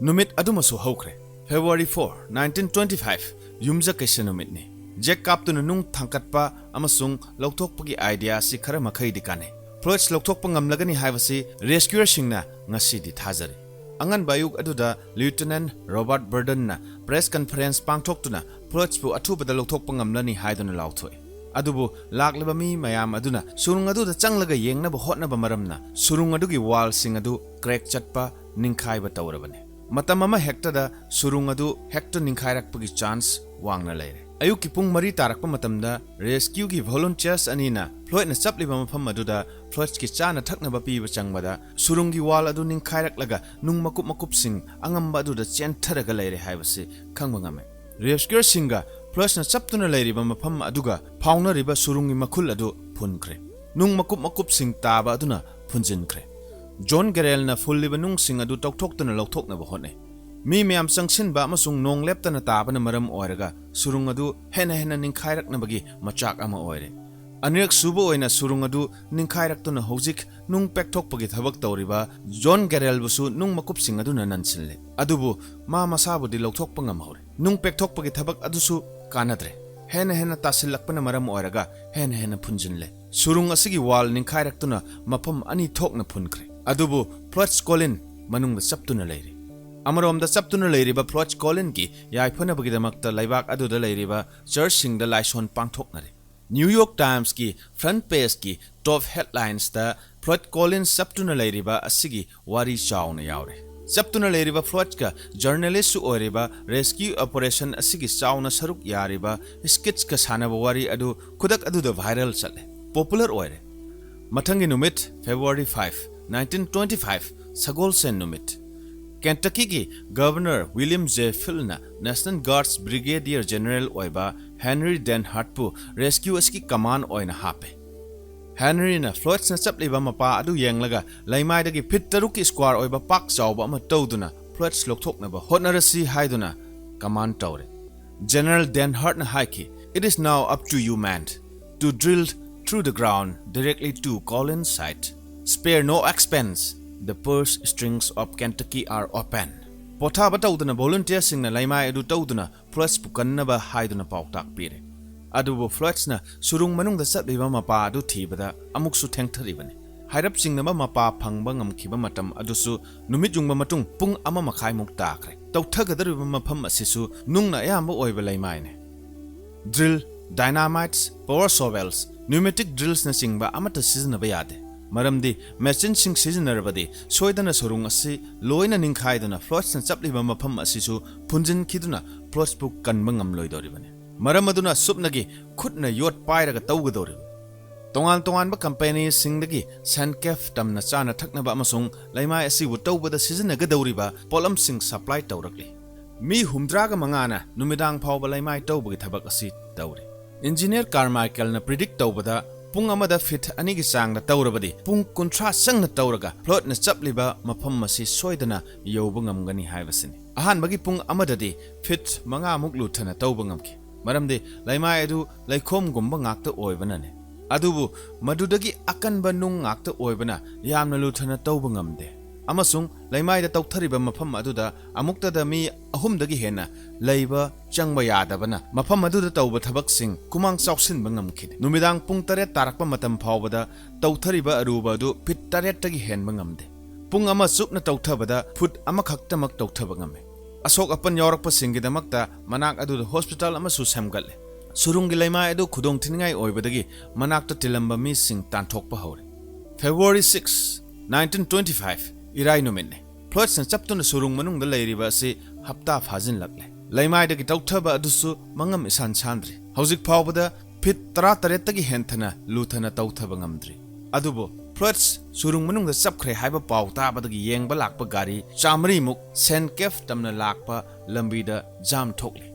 ꯅꯨꯃꯤꯠ ꯑꯗꯨꯃꯁꯨ ꯍꯧꯈ꯭ꯔꯦ꯫ February four, nineteen twenty five, ꯌꯨꯝꯖꯀꯩꯁ ꯅꯨꯃꯤꯠꯅꯤ꯫ ꯖꯦꯛ ꯀꯥꯞꯇꯨꯅ ꯅꯨꯡ ꯊꯥꯡꯀꯠꯄ ꯑꯃꯁꯨꯡ ꯂꯧꯊꯣꯛꯄꯒꯤ ꯑꯥꯏꯗꯤꯌꯥ ꯑꯁꯤ ꯈꯔ ꯃꯈꯩꯗꯤ ꯀꯥꯟꯅꯩ꯫ ꯐ꯭ꯂꯣꯏꯗꯁ ꯂꯧꯊꯣꯛꯄ ꯉꯝꯂꯒꯅꯤ ꯍꯥꯏꯕꯁꯤ ꯔꯦꯁꯀ꯭ꯌꯨꯌꯔꯁꯤꯡꯅ ꯉꯁꯤꯗꯤ ꯊꯥꯖꯔꯤ꯫ ꯑꯉꯟꯕ ꯑꯌꯨꯛ ꯑꯗꯨꯗ ꯂꯤꯌꯨꯇꯤꯅꯦꯟꯠ ꯔꯣꯕꯥꯔꯠ ꯕꯔꯗꯟꯅ ꯄ꯭ꯔꯦꯁ ꯀꯟꯐꯔꯦꯟꯁ ꯄꯥꯡꯊꯣꯛꯇꯨꯅ ꯐ꯭ꯂꯣꯏꯗꯁꯄꯨ ꯑꯊꯨꯕꯗ ꯂꯧꯊꯣꯛꯄ ꯉꯝꯂꯅꯤ ꯍꯥꯏꯗꯨꯅ ꯂꯥꯎꯊꯣꯛꯏ꯫ ꯑꯗꯨꯕꯨ ꯂꯥꯛꯂꯤꯕ ꯃꯤ ꯃꯌꯥꯝ ꯑꯗꯨꯅ ꯁꯨꯔꯨꯡ ꯑꯗꯨꯗ ꯆꯪꯂꯒ ꯌꯦꯡꯅꯕ ꯍꯣꯠꯅꯕ ꯃꯔꯝꯅ ꯁꯨꯔꯨꯡ ꯑꯗꯨꯒꯤ ꯋꯥꯜꯁꯤꯡ ꯑꯗꯨ ꯀ꯭ꯔꯦꯛ ꯆꯠꯄ, ꯅꯤꯡꯈꯥꯏꯕ ꯇꯧꯔꯕꯅꯤ꯫ ꯃꯇꯝ ꯑꯃ ꯍꯦꯛꯇꯗ ꯁꯨꯔꯨꯡ ꯑꯗꯨ ꯍꯦꯛꯇ ꯅꯤꯡꯈꯥꯏꯔꯛꯄꯒꯤ ꯆꯥꯟꯁ ꯋꯥꯡꯅ ꯂꯩꯔꯦ꯫ ꯑꯌꯨꯛꯀꯤ ꯄꯨꯡ ꯃꯔꯤ ꯇꯥꯔꯛꯄ ꯃꯇꯝꯗ ꯔꯦꯁꯀ꯭ꯌꯨꯒꯤ ꯚꯣꯂꯨꯟꯇꯤꯌꯔꯁ ꯑꯅꯤꯅ ꯐ꯭ꯂꯣꯏꯗꯅ ꯆꯞꯂꯤꯕ ꯃꯐꯝ ꯑꯗꯨꯗ ꯐ꯭ꯂꯣꯏꯗꯀꯤ ꯆꯥꯅ ꯊꯛꯅꯕ ꯄꯤꯕ ꯆꯪꯕꯗ ꯁꯨꯔꯨꯡꯒꯤ ꯋꯥꯜ ꯑꯗꯨ ꯅꯤꯡꯈꯥꯏꯔꯛꯂꯒ ꯅꯨꯡ ꯃꯀꯨꯞ ꯃꯀꯨꯞꯁꯤꯡ ꯑꯉꯝꯕ ꯑꯗꯨꯗ ꯆꯦꯟꯊꯔꯒ ꯂꯩꯔꯦ ꯍꯥꯏꯕꯁꯤ ꯈꯪꯕ ꯉꯝꯃꯤ꯫ ꯔꯦꯁꯀ꯭ꯌꯨꯔꯁꯤꯡꯒ ꯐ꯭ꯂꯣꯏꯗꯅ ꯆꯞꯇꯨꯅ ꯂꯩꯔꯤꯕ ꯃꯐꯝ ꯑꯗꯨꯒ ꯐꯥꯎꯅꯔꯤꯕ ꯁꯨꯔꯨꯡꯒꯤ ꯃꯈꯨꯜ ꯑꯗꯨ ꯐꯨꯟꯈ꯭ꯔꯦ꯫ ꯅꯨꯡ ꯃꯀꯨꯞ ꯃꯀꯨꯞꯁꯤꯡ ꯇꯥꯕ ꯑꯗꯨꯅ ꯐꯨꯟꯖꯤꯟꯈ꯭ꯔꯦ꯫ ꯖꯣꯟ ꯒꯦꯔꯦꯜꯅ ꯐꯨꯜꯂꯤꯕ ꯅꯨꯡꯁꯤꯡ ꯑꯗꯨ ꯇꯧꯊꯣꯛꯇꯨꯅ ꯂꯧꯊꯣꯛꯅꯕ ꯍꯣꯠꯅꯩ꯫ ꯃꯤ ꯃꯌꯥꯝ ꯆꯪꯁꯤꯟꯕ ꯑꯃꯁꯨꯡ ꯅꯣꯡ ꯂꯦꯞꯇꯅ ꯇꯥꯕꯅ ꯃꯔꯝ ꯑꯣꯏꯔꯒ ꯁꯨꯔꯨꯡ ꯑꯗꯨ ꯍꯦꯟꯅ ꯍꯦꯟꯅ ꯅꯤꯡꯈꯥꯏꯔꯛꯅꯕꯒꯤ ꯃꯆꯥꯛ ꯑꯃ ꯑꯣꯏꯔꯦ꯫ ꯑꯅꯤꯔꯛ ꯁꯨꯕ ꯑꯣꯏꯅ ꯁꯨꯔꯨꯡ ꯑꯗꯨ ꯅꯤꯡꯈꯥꯏꯔꯛꯇꯨꯅ ꯍꯧꯖꯤꯛ ꯅꯨꯡ ꯄꯦꯛꯊꯣꯛꯄꯒꯤ ꯊꯕꯛ ꯇꯧꯔꯤꯕ ꯖꯣꯟ ꯒꯦꯔꯦꯜꯕꯨꯁꯨ ꯅꯨꯡ ꯃꯀꯨꯞꯁꯤꯡ ꯑꯗꯨꯅ ꯅꯟꯁꯤꯜꯂꯦ꯫ ꯑꯗꯨꯕꯨ ꯃꯥ ꯃꯁꯥꯕꯨꯗꯤ ꯂꯧꯊꯣꯛꯄ ꯉꯝꯍꯧꯔꯦ꯫ ꯅꯨꯡ ꯄꯦꯛꯊꯣꯛꯄꯒꯤ ꯊꯕꯛ ꯑꯗꯨꯁꯨ ꯀꯥꯟꯅꯗ꯭ꯔꯦ꯫ ꯍꯦꯟꯅ ꯍꯦꯟꯅ ꯇꯥꯁꯤꯜꯂꯛꯄꯅ ꯃꯔꯝ ꯑꯣꯏꯔꯒ ꯍꯦꯟꯅ ꯍꯦꯟꯅ ꯐꯨꯟꯖꯤꯜꯂꯦ꯫ ꯁꯨꯔꯨꯡ ꯑꯁꯤꯒꯤ ꯋꯥꯜ ꯅꯤꯡꯈꯥꯏꯔꯛꯇꯨꯅ ꯃꯐꯝ ꯑꯅꯤ ꯊꯣꯛꯅ ꯐꯨꯟꯈ꯭ꯔꯦ꯫ ꯑꯗꯨꯕꯨ ꯐ꯭ꯂꯣꯏꯗ ꯀꯣꯂꯤꯟ ꯃꯅꯨꯡꯗ ꯆꯞꯇꯨꯅ ꯂꯩꯔꯤ꯫ ꯑꯃꯔꯣꯝꯗ ꯆꯞꯇꯨꯅ ꯂꯩꯔꯤꯕ ꯐ꯭ꯂꯣꯏꯗ ꯀꯣꯂꯤꯟꯒꯤ ꯌꯥꯏꯐꯅꯕꯒꯤꯗꯃꯛꯇ ꯂꯩꯕꯥꯛ ꯑꯗꯨꯗ ꯂꯩꯔꯤꯕ ꯆꯔꯆꯁꯤꯡꯗ ꯂꯥꯏꯁꯣꯟ ꯄꯥꯡꯊꯣꯛꯅꯔꯤ꯫ ꯅ꯭ꯌꯨ ꯌꯣꯔꯛ ꯇꯥꯏꯝꯁꯀꯤ ꯐ꯭ꯔꯟꯠ ꯄꯦꯖꯀꯤ ꯇꯣꯞ ꯍꯦꯗꯂꯥꯏꯟꯁꯇ ꯐ꯭ꯂꯣꯏꯗ ꯀꯣꯂꯤꯟ ꯆꯞꯇꯨꯅ ꯂꯩꯔꯤꯕ ꯑꯁꯤꯒꯤ ꯋꯥꯔꯤ ꯆꯥꯎꯅ ꯌꯥꯎꯔꯦ꯫ ꯆꯞꯇꯨꯅ ꯂꯩꯔꯤꯕ ꯐ꯭ꯂꯣꯏꯗꯀ ꯖꯔꯅꯦꯂꯤꯁꯁꯨ ꯑꯣꯏꯔꯤꯕ ꯔꯦꯁꯀ꯭ꯌꯨ ꯑꯣꯄꯔꯦꯁꯟ ꯑꯁꯤꯒꯤ ꯆꯥꯎꯅ ꯁꯔꯨꯛ ꯌꯥꯔꯤꯕ ꯁ꯭ꯀꯤꯠꯁꯀ ꯁꯥꯟꯅꯕ ꯋꯥꯔꯤ ꯑꯗꯨ ꯈꯨꯗꯛ ꯑꯗꯨꯗ ꯚꯥꯏꯔꯦꯜ ꯆꯠꯂꯦ, ꯄꯣꯄꯨꯂꯔ ꯑꯣꯏꯔꯦ꯫ ꯃꯊꯪꯒꯤ ꯅꯨꯃꯤꯠ, February five, nineteen twenty five, ꯁꯒꯣꯜꯁꯦꯟ ꯅꯨꯃꯤꯠ꯫ ꯀꯦꯟꯇꯀꯤꯒꯤ ꯒꯚꯔꯅꯔ ꯋꯤꯂꯤꯌꯝ ꯖꯦ ꯐꯤꯜꯅ ꯅꯦꯁꯅꯦꯜ ꯒꯥꯔꯗꯁ ꯕ꯭ꯔꯤꯒꯦꯗꯤꯌꯔ ꯖꯦꯅꯔꯦꯜ ꯑꯣꯏꯕ ꯍꯦꯅꯔꯤ ꯗꯦꯟꯍꯥꯔꯠꯄꯨ ꯔꯦꯁꯀ꯭ꯌꯨ ꯑꯁꯤꯒꯤ ꯀꯃꯥꯟ ꯑꯣꯏꯅ ꯍꯥꯞꯄꯦ꯫ ꯍꯦꯅꯔꯤꯅ ꯐ꯭ꯂꯣꯏꯗꯁꯅ ꯆꯞꯂꯤꯕ ꯃꯄꯥ ꯑꯗꯨ ꯌꯦꯡꯂꯒ ꯂꯩꯃꯥꯏꯗꯒꯤ ꯐꯤꯠ ꯇꯔꯨꯛꯀꯤ ꯁ꯭ꯀ꯭ꯋꯥꯔ ꯑꯣꯏꯕ ꯄꯥꯛ ꯆꯥꯎꯕ ꯑꯃ ꯇꯧꯗꯨꯅ ꯐ꯭ꯂꯣꯏꯗꯁ ꯂꯧꯊꯣꯛꯅꯕ ꯍꯣꯠꯅꯔꯁꯤ ꯍꯥꯏꯗꯨꯅ ꯀꯃꯥꯟ ꯇꯧꯔꯦ꯫ ꯖꯦꯅꯔꯦꯜ ꯗꯦꯟꯍꯥꯔꯠꯅ ꯍꯥꯏꯈꯤ, "It is now up to you, man, to drill through the ground directly to Colin's side. Spare no expense. The purse strings of Kentucky are open." ꯄꯣꯊꯥꯕ ꯇꯧꯗꯅ ꯚꯣꯂꯨꯟꯇꯤꯌꯔꯁꯤꯡꯅ ꯂꯩꯃꯥꯏ ꯑꯗꯨ ꯇꯧꯗꯨꯅ ꯐ꯭ꯂꯣꯏꯗꯁꯄꯨ ꯀꯟꯅꯕ ꯍꯥꯏꯗꯨꯅ ꯄꯥꯎꯇꯥꯛ ꯄꯤꯔꯦ꯫ ꯑꯗꯨꯕꯨ ꯐ꯭ꯂꯣꯏꯗꯁꯅ ꯁꯨꯔꯨꯡ ꯃꯅꯨꯡꯗ ꯆꯠꯂꯤꯕ ꯃꯄꯥ ꯑꯗꯨ ꯊꯤꯕꯗ ꯑꯃꯨꯛꯁꯨ ꯊꯦꯡꯊꯔꯤꯕꯅꯤ꯫ ꯍꯥꯏꯔꯞ ꯆꯤꯡꯅꯕ ꯃꯄꯥ ꯐꯪꯕ ꯉꯝꯈꯤꯕ ꯃꯇꯝ ꯑꯗꯨꯁꯨ ꯅꯨꯃꯤꯠ ꯌꯨꯡꯕ ꯃꯇꯨꯡ ꯄꯨꯡ ꯑꯃ ꯃꯈꯥꯏꯃꯨꯛ ꯇꯥꯈ꯭ꯔꯦ꯫ ꯇꯧꯊꯒꯗꯧꯔꯤꯕ ꯃꯐꯝ ꯑꯁꯤꯁꯨ ꯅꯨꯡꯅ ꯑꯌꯥꯝꯕ ꯑꯣꯏꯕ ꯂꯩꯃꯥꯏꯅꯤ꯫ Drill Dynamites, power shovels, pneumatic drills ꯅꯆꯤꯡꯕ ꯑꯃꯠꯇ ꯁꯤꯖꯤꯟꯅꯕ ꯌꯥꯗꯦ꯫ ꯃꯔꯝꯗꯤ ꯃꯦꯆꯤꯟꯁꯤꯡ ꯁꯤꯖꯤꯟꯅꯔꯕꯗꯤ ꯁꯣꯏꯗꯅ ꯁꯨꯔꯨꯡ ꯑꯁꯤ ꯂꯣꯏꯅ ꯅꯤꯡꯈꯥꯏꯗꯨꯅ ꯐ꯭ꯂꯣꯏꯗꯁꯅ ꯆꯞꯂꯤꯕ ꯃꯐꯝ ꯑꯁꯤꯁꯨ ꯐꯨꯟꯖꯤꯟꯈꯤꯗꯨꯅ ꯐ꯭ꯂꯣꯏꯗꯁꯄꯨ ꯀꯟꯕ ꯉꯝꯂꯣꯏꯗꯧꯔꯤꯕꯅꯤ꯫ ꯃꯔꯝ ꯑꯗꯨꯅ ꯁꯨꯞꯅꯒꯤ ꯈꯨꯠꯅ ꯌꯣꯠ ꯄꯥꯏꯔꯒ ꯇꯧꯒꯗꯧꯔꯤꯕꯅꯤ꯫ ꯇꯣꯉꯥꯟ ꯇꯣꯉꯥꯟꯕ ꯀꯝꯄꯦꯅꯤꯁꯤꯡꯗꯒꯤ ꯁꯦꯟꯀꯦꯐ ꯇꯝꯅ ꯆꯥꯅ ꯊꯛꯅꯕ ꯑꯃꯁꯨꯡ ꯂꯩꯃꯥꯏ ꯑꯁꯤꯕꯨ ꯇꯧꯕꯗ ꯁꯤꯖꯤꯟꯅꯒꯗꯧꯔꯤꯕ ꯄꯣꯠꯂꯝꯁꯤꯡ ꯁꯄ꯭ꯂꯥꯏ ꯇꯧꯔꯛꯂꯤ꯫ ꯃꯤ ꯍꯨꯝꯗ꯭ꯔꯥꯒ ꯃꯉꯥꯅ ꯅꯨꯃꯤꯗꯥꯡ ꯐꯥꯎꯕ ꯂꯩꯃꯥꯏ ꯇꯧꯕꯒꯤ ꯊꯕꯛ ꯑꯁꯤ ꯇꯧꯔꯤ꯫ ꯏꯟꯖꯤꯅꯤꯌꯔ ꯀꯥꯔꯃꯥꯏꯀꯦꯜꯅ ꯄ꯭ꯔꯤꯗꯤꯛ ꯇꯧꯕꯗ ꯄꯨꯡ ꯑꯃꯗ ꯐꯤꯠ ꯑꯅꯤꯒꯤ ꯆꯥꯡꯗ ꯇꯧꯔꯕꯗꯤ ꯄꯨꯡ ꯀꯨꯟꯊ꯭ꯔꯥ ꯆꯪꯅ ꯇꯧꯔꯒ ꯐ꯭ꯂꯣꯏꯗꯅ ꯆꯞꯂꯤꯕ ꯃꯐꯝ ꯑꯁꯤ ꯁꯣꯏꯗꯅ ꯌꯧꯕ ꯉꯝꯒꯅꯤ ꯍꯥꯏꯕꯁꯤꯅꯤ꯫ ꯑꯍꯥꯟꯕꯒꯤ ꯄꯨꯡ ꯑꯃꯗꯗꯤ ꯐꯤꯠ ꯃꯉꯥꯃꯨꯛ ꯂꯨꯊꯅ ꯇꯧꯕ ꯉꯝꯈꯤ, ꯃꯔꯝꯗꯤ ꯂꯩꯃꯥꯏ ꯑꯗꯨ ꯂꯩꯈꯣꯝꯒꯨꯝꯕ ꯉꯥꯛꯇ ꯑꯣꯏꯕꯅꯅꯤ꯫ ꯑꯗꯨꯕꯨ ꯃꯗꯨꯗꯒꯤ ꯑꯀꯟꯕ ꯅꯨꯡ ꯉꯥꯛꯇ ꯑꯣꯏꯕꯅ ꯌꯥꯝꯅ ꯂꯨꯊꯅ ꯇꯧꯕ ꯉꯝꯗꯦ꯫ ꯑꯃꯁꯨꯡ ꯂꯩꯃꯥꯏꯗ ꯇꯧꯊꯔꯤꯕ ꯃꯐꯝ ꯑꯗꯨꯗ ꯑꯃꯨꯛꯇꯗ ꯃꯤ ꯑꯍꯨꯝꯗꯒꯤ ꯍꯦꯟꯅ ꯂꯩꯕ ꯆꯪꯕ ꯌꯥꯗꯕꯅ ꯃꯐꯝ ꯑꯗꯨꯗ ꯇꯧꯕ ꯊꯕꯛꯁꯤꯡ ꯈꯨꯃꯥꯡ ꯆꯥꯎꯁꯤꯟꯕ ꯉꯝꯈꯤꯗꯦ꯫ ꯅꯨꯃꯤꯗꯥꯡ ꯄꯨꯡ ꯇꯔꯦꯠ ꯇꯥꯔꯛꯄ ꯃꯇꯝ ꯐꯥꯎꯕꯗ ꯇꯧꯊꯔꯤꯕ ꯑꯔꯨꯕ ꯑꯗꯨ ꯐꯤꯠ ꯇꯔꯦꯠꯇꯒꯤ ꯍꯦꯟꯕ ꯉꯝꯗꯦ꯫ ꯄꯨꯡ ꯑꯃ ꯆꯨꯞꯅ ꯇꯧꯊꯕꯗ ꯐꯨꯠ ꯑꯃꯈꯛꯇꯃꯛ ꯇꯧꯊꯕ ꯉꯝꯃꯤ꯫ ꯑꯁꯣꯛ ꯑꯄꯟ ꯌꯥꯎꯔꯛꯄꯁꯤꯡꯒꯤꯗꯃꯛꯇ ꯃꯅꯥꯛ ꯑꯗꯨꯗ ꯍꯣꯁꯄꯤꯇꯥꯜ ꯑꯃꯁꯨ ꯁꯦꯝꯒꯠꯂꯦ꯫ ꯁꯨꯔꯨꯡꯒꯤ ꯂꯩꯃꯥꯏ ꯑꯗꯨ ꯈꯨꯗꯣꯡ ꯊꯤꯅꯤꯡꯉꯥꯏ ꯑꯣꯏꯕꯗꯒꯤ ꯃꯅꯥꯛꯇ ꯇꯤꯜꯂꯝꯕ ꯃꯤꯁꯤꯡ ꯇꯥꯟꯊꯣꯛꯄ ꯍꯧꯔꯦ꯫ February six, nineteen twenty five, ꯏꯔꯥꯏ ꯅꯨꯃꯤꯠꯅꯤ꯫ ꯐ꯭ꯂꯣꯏꯗꯁꯅ ꯆꯞꯇꯨꯅ ꯁꯨꯔꯨꯡ ꯃꯅꯨꯡꯗ ꯂꯩꯔꯤꯕ ꯑꯁꯤ ꯍꯞꯇꯥ ꯐꯥꯖꯤꯜꯂꯛꯂꯦ꯫ ꯂꯩꯃꯥꯏꯗꯒꯤ ꯇꯧꯊꯕ ꯑꯗꯨꯁꯨ ꯃꯉꯝ ꯏꯁꯥꯟ ꯁꯥꯟꯗ꯭ꯔꯤ꯫ ꯍꯧꯖꯤꯛ ꯐꯥꯎꯕꯗ ꯐꯤꯠ ꯇꯔꯥꯇꯔꯦꯠꯇꯒꯤ ꯍꯦꯟꯊꯅ ꯂꯨꯊꯅ ꯇꯧꯊꯕ ꯉꯝꯗ꯭ꯔꯤ꯫ ꯑꯗꯨꯕꯨ ꯐ꯭ꯂꯣꯏꯗꯁ ꯁꯨꯔꯨꯡ ꯃꯅꯨꯡꯗ ꯆꯞꯈ꯭ꯔꯦ ꯍꯥꯏꯕ ꯄꯥꯎ ꯇꯥꯕꯗꯒꯤ ꯌꯦꯡꯕ ꯂꯥꯛꯄ ꯒꯥꯔꯤ ꯆꯥꯃꯔꯤꯃꯨꯛ ꯁꯦꯟꯀꯦꯐ ꯇꯝꯅ ꯂꯥꯛꯄ ꯂꯝꯕꯤꯗ ꯖꯥꯝ ꯊꯣꯛꯂꯤ꯫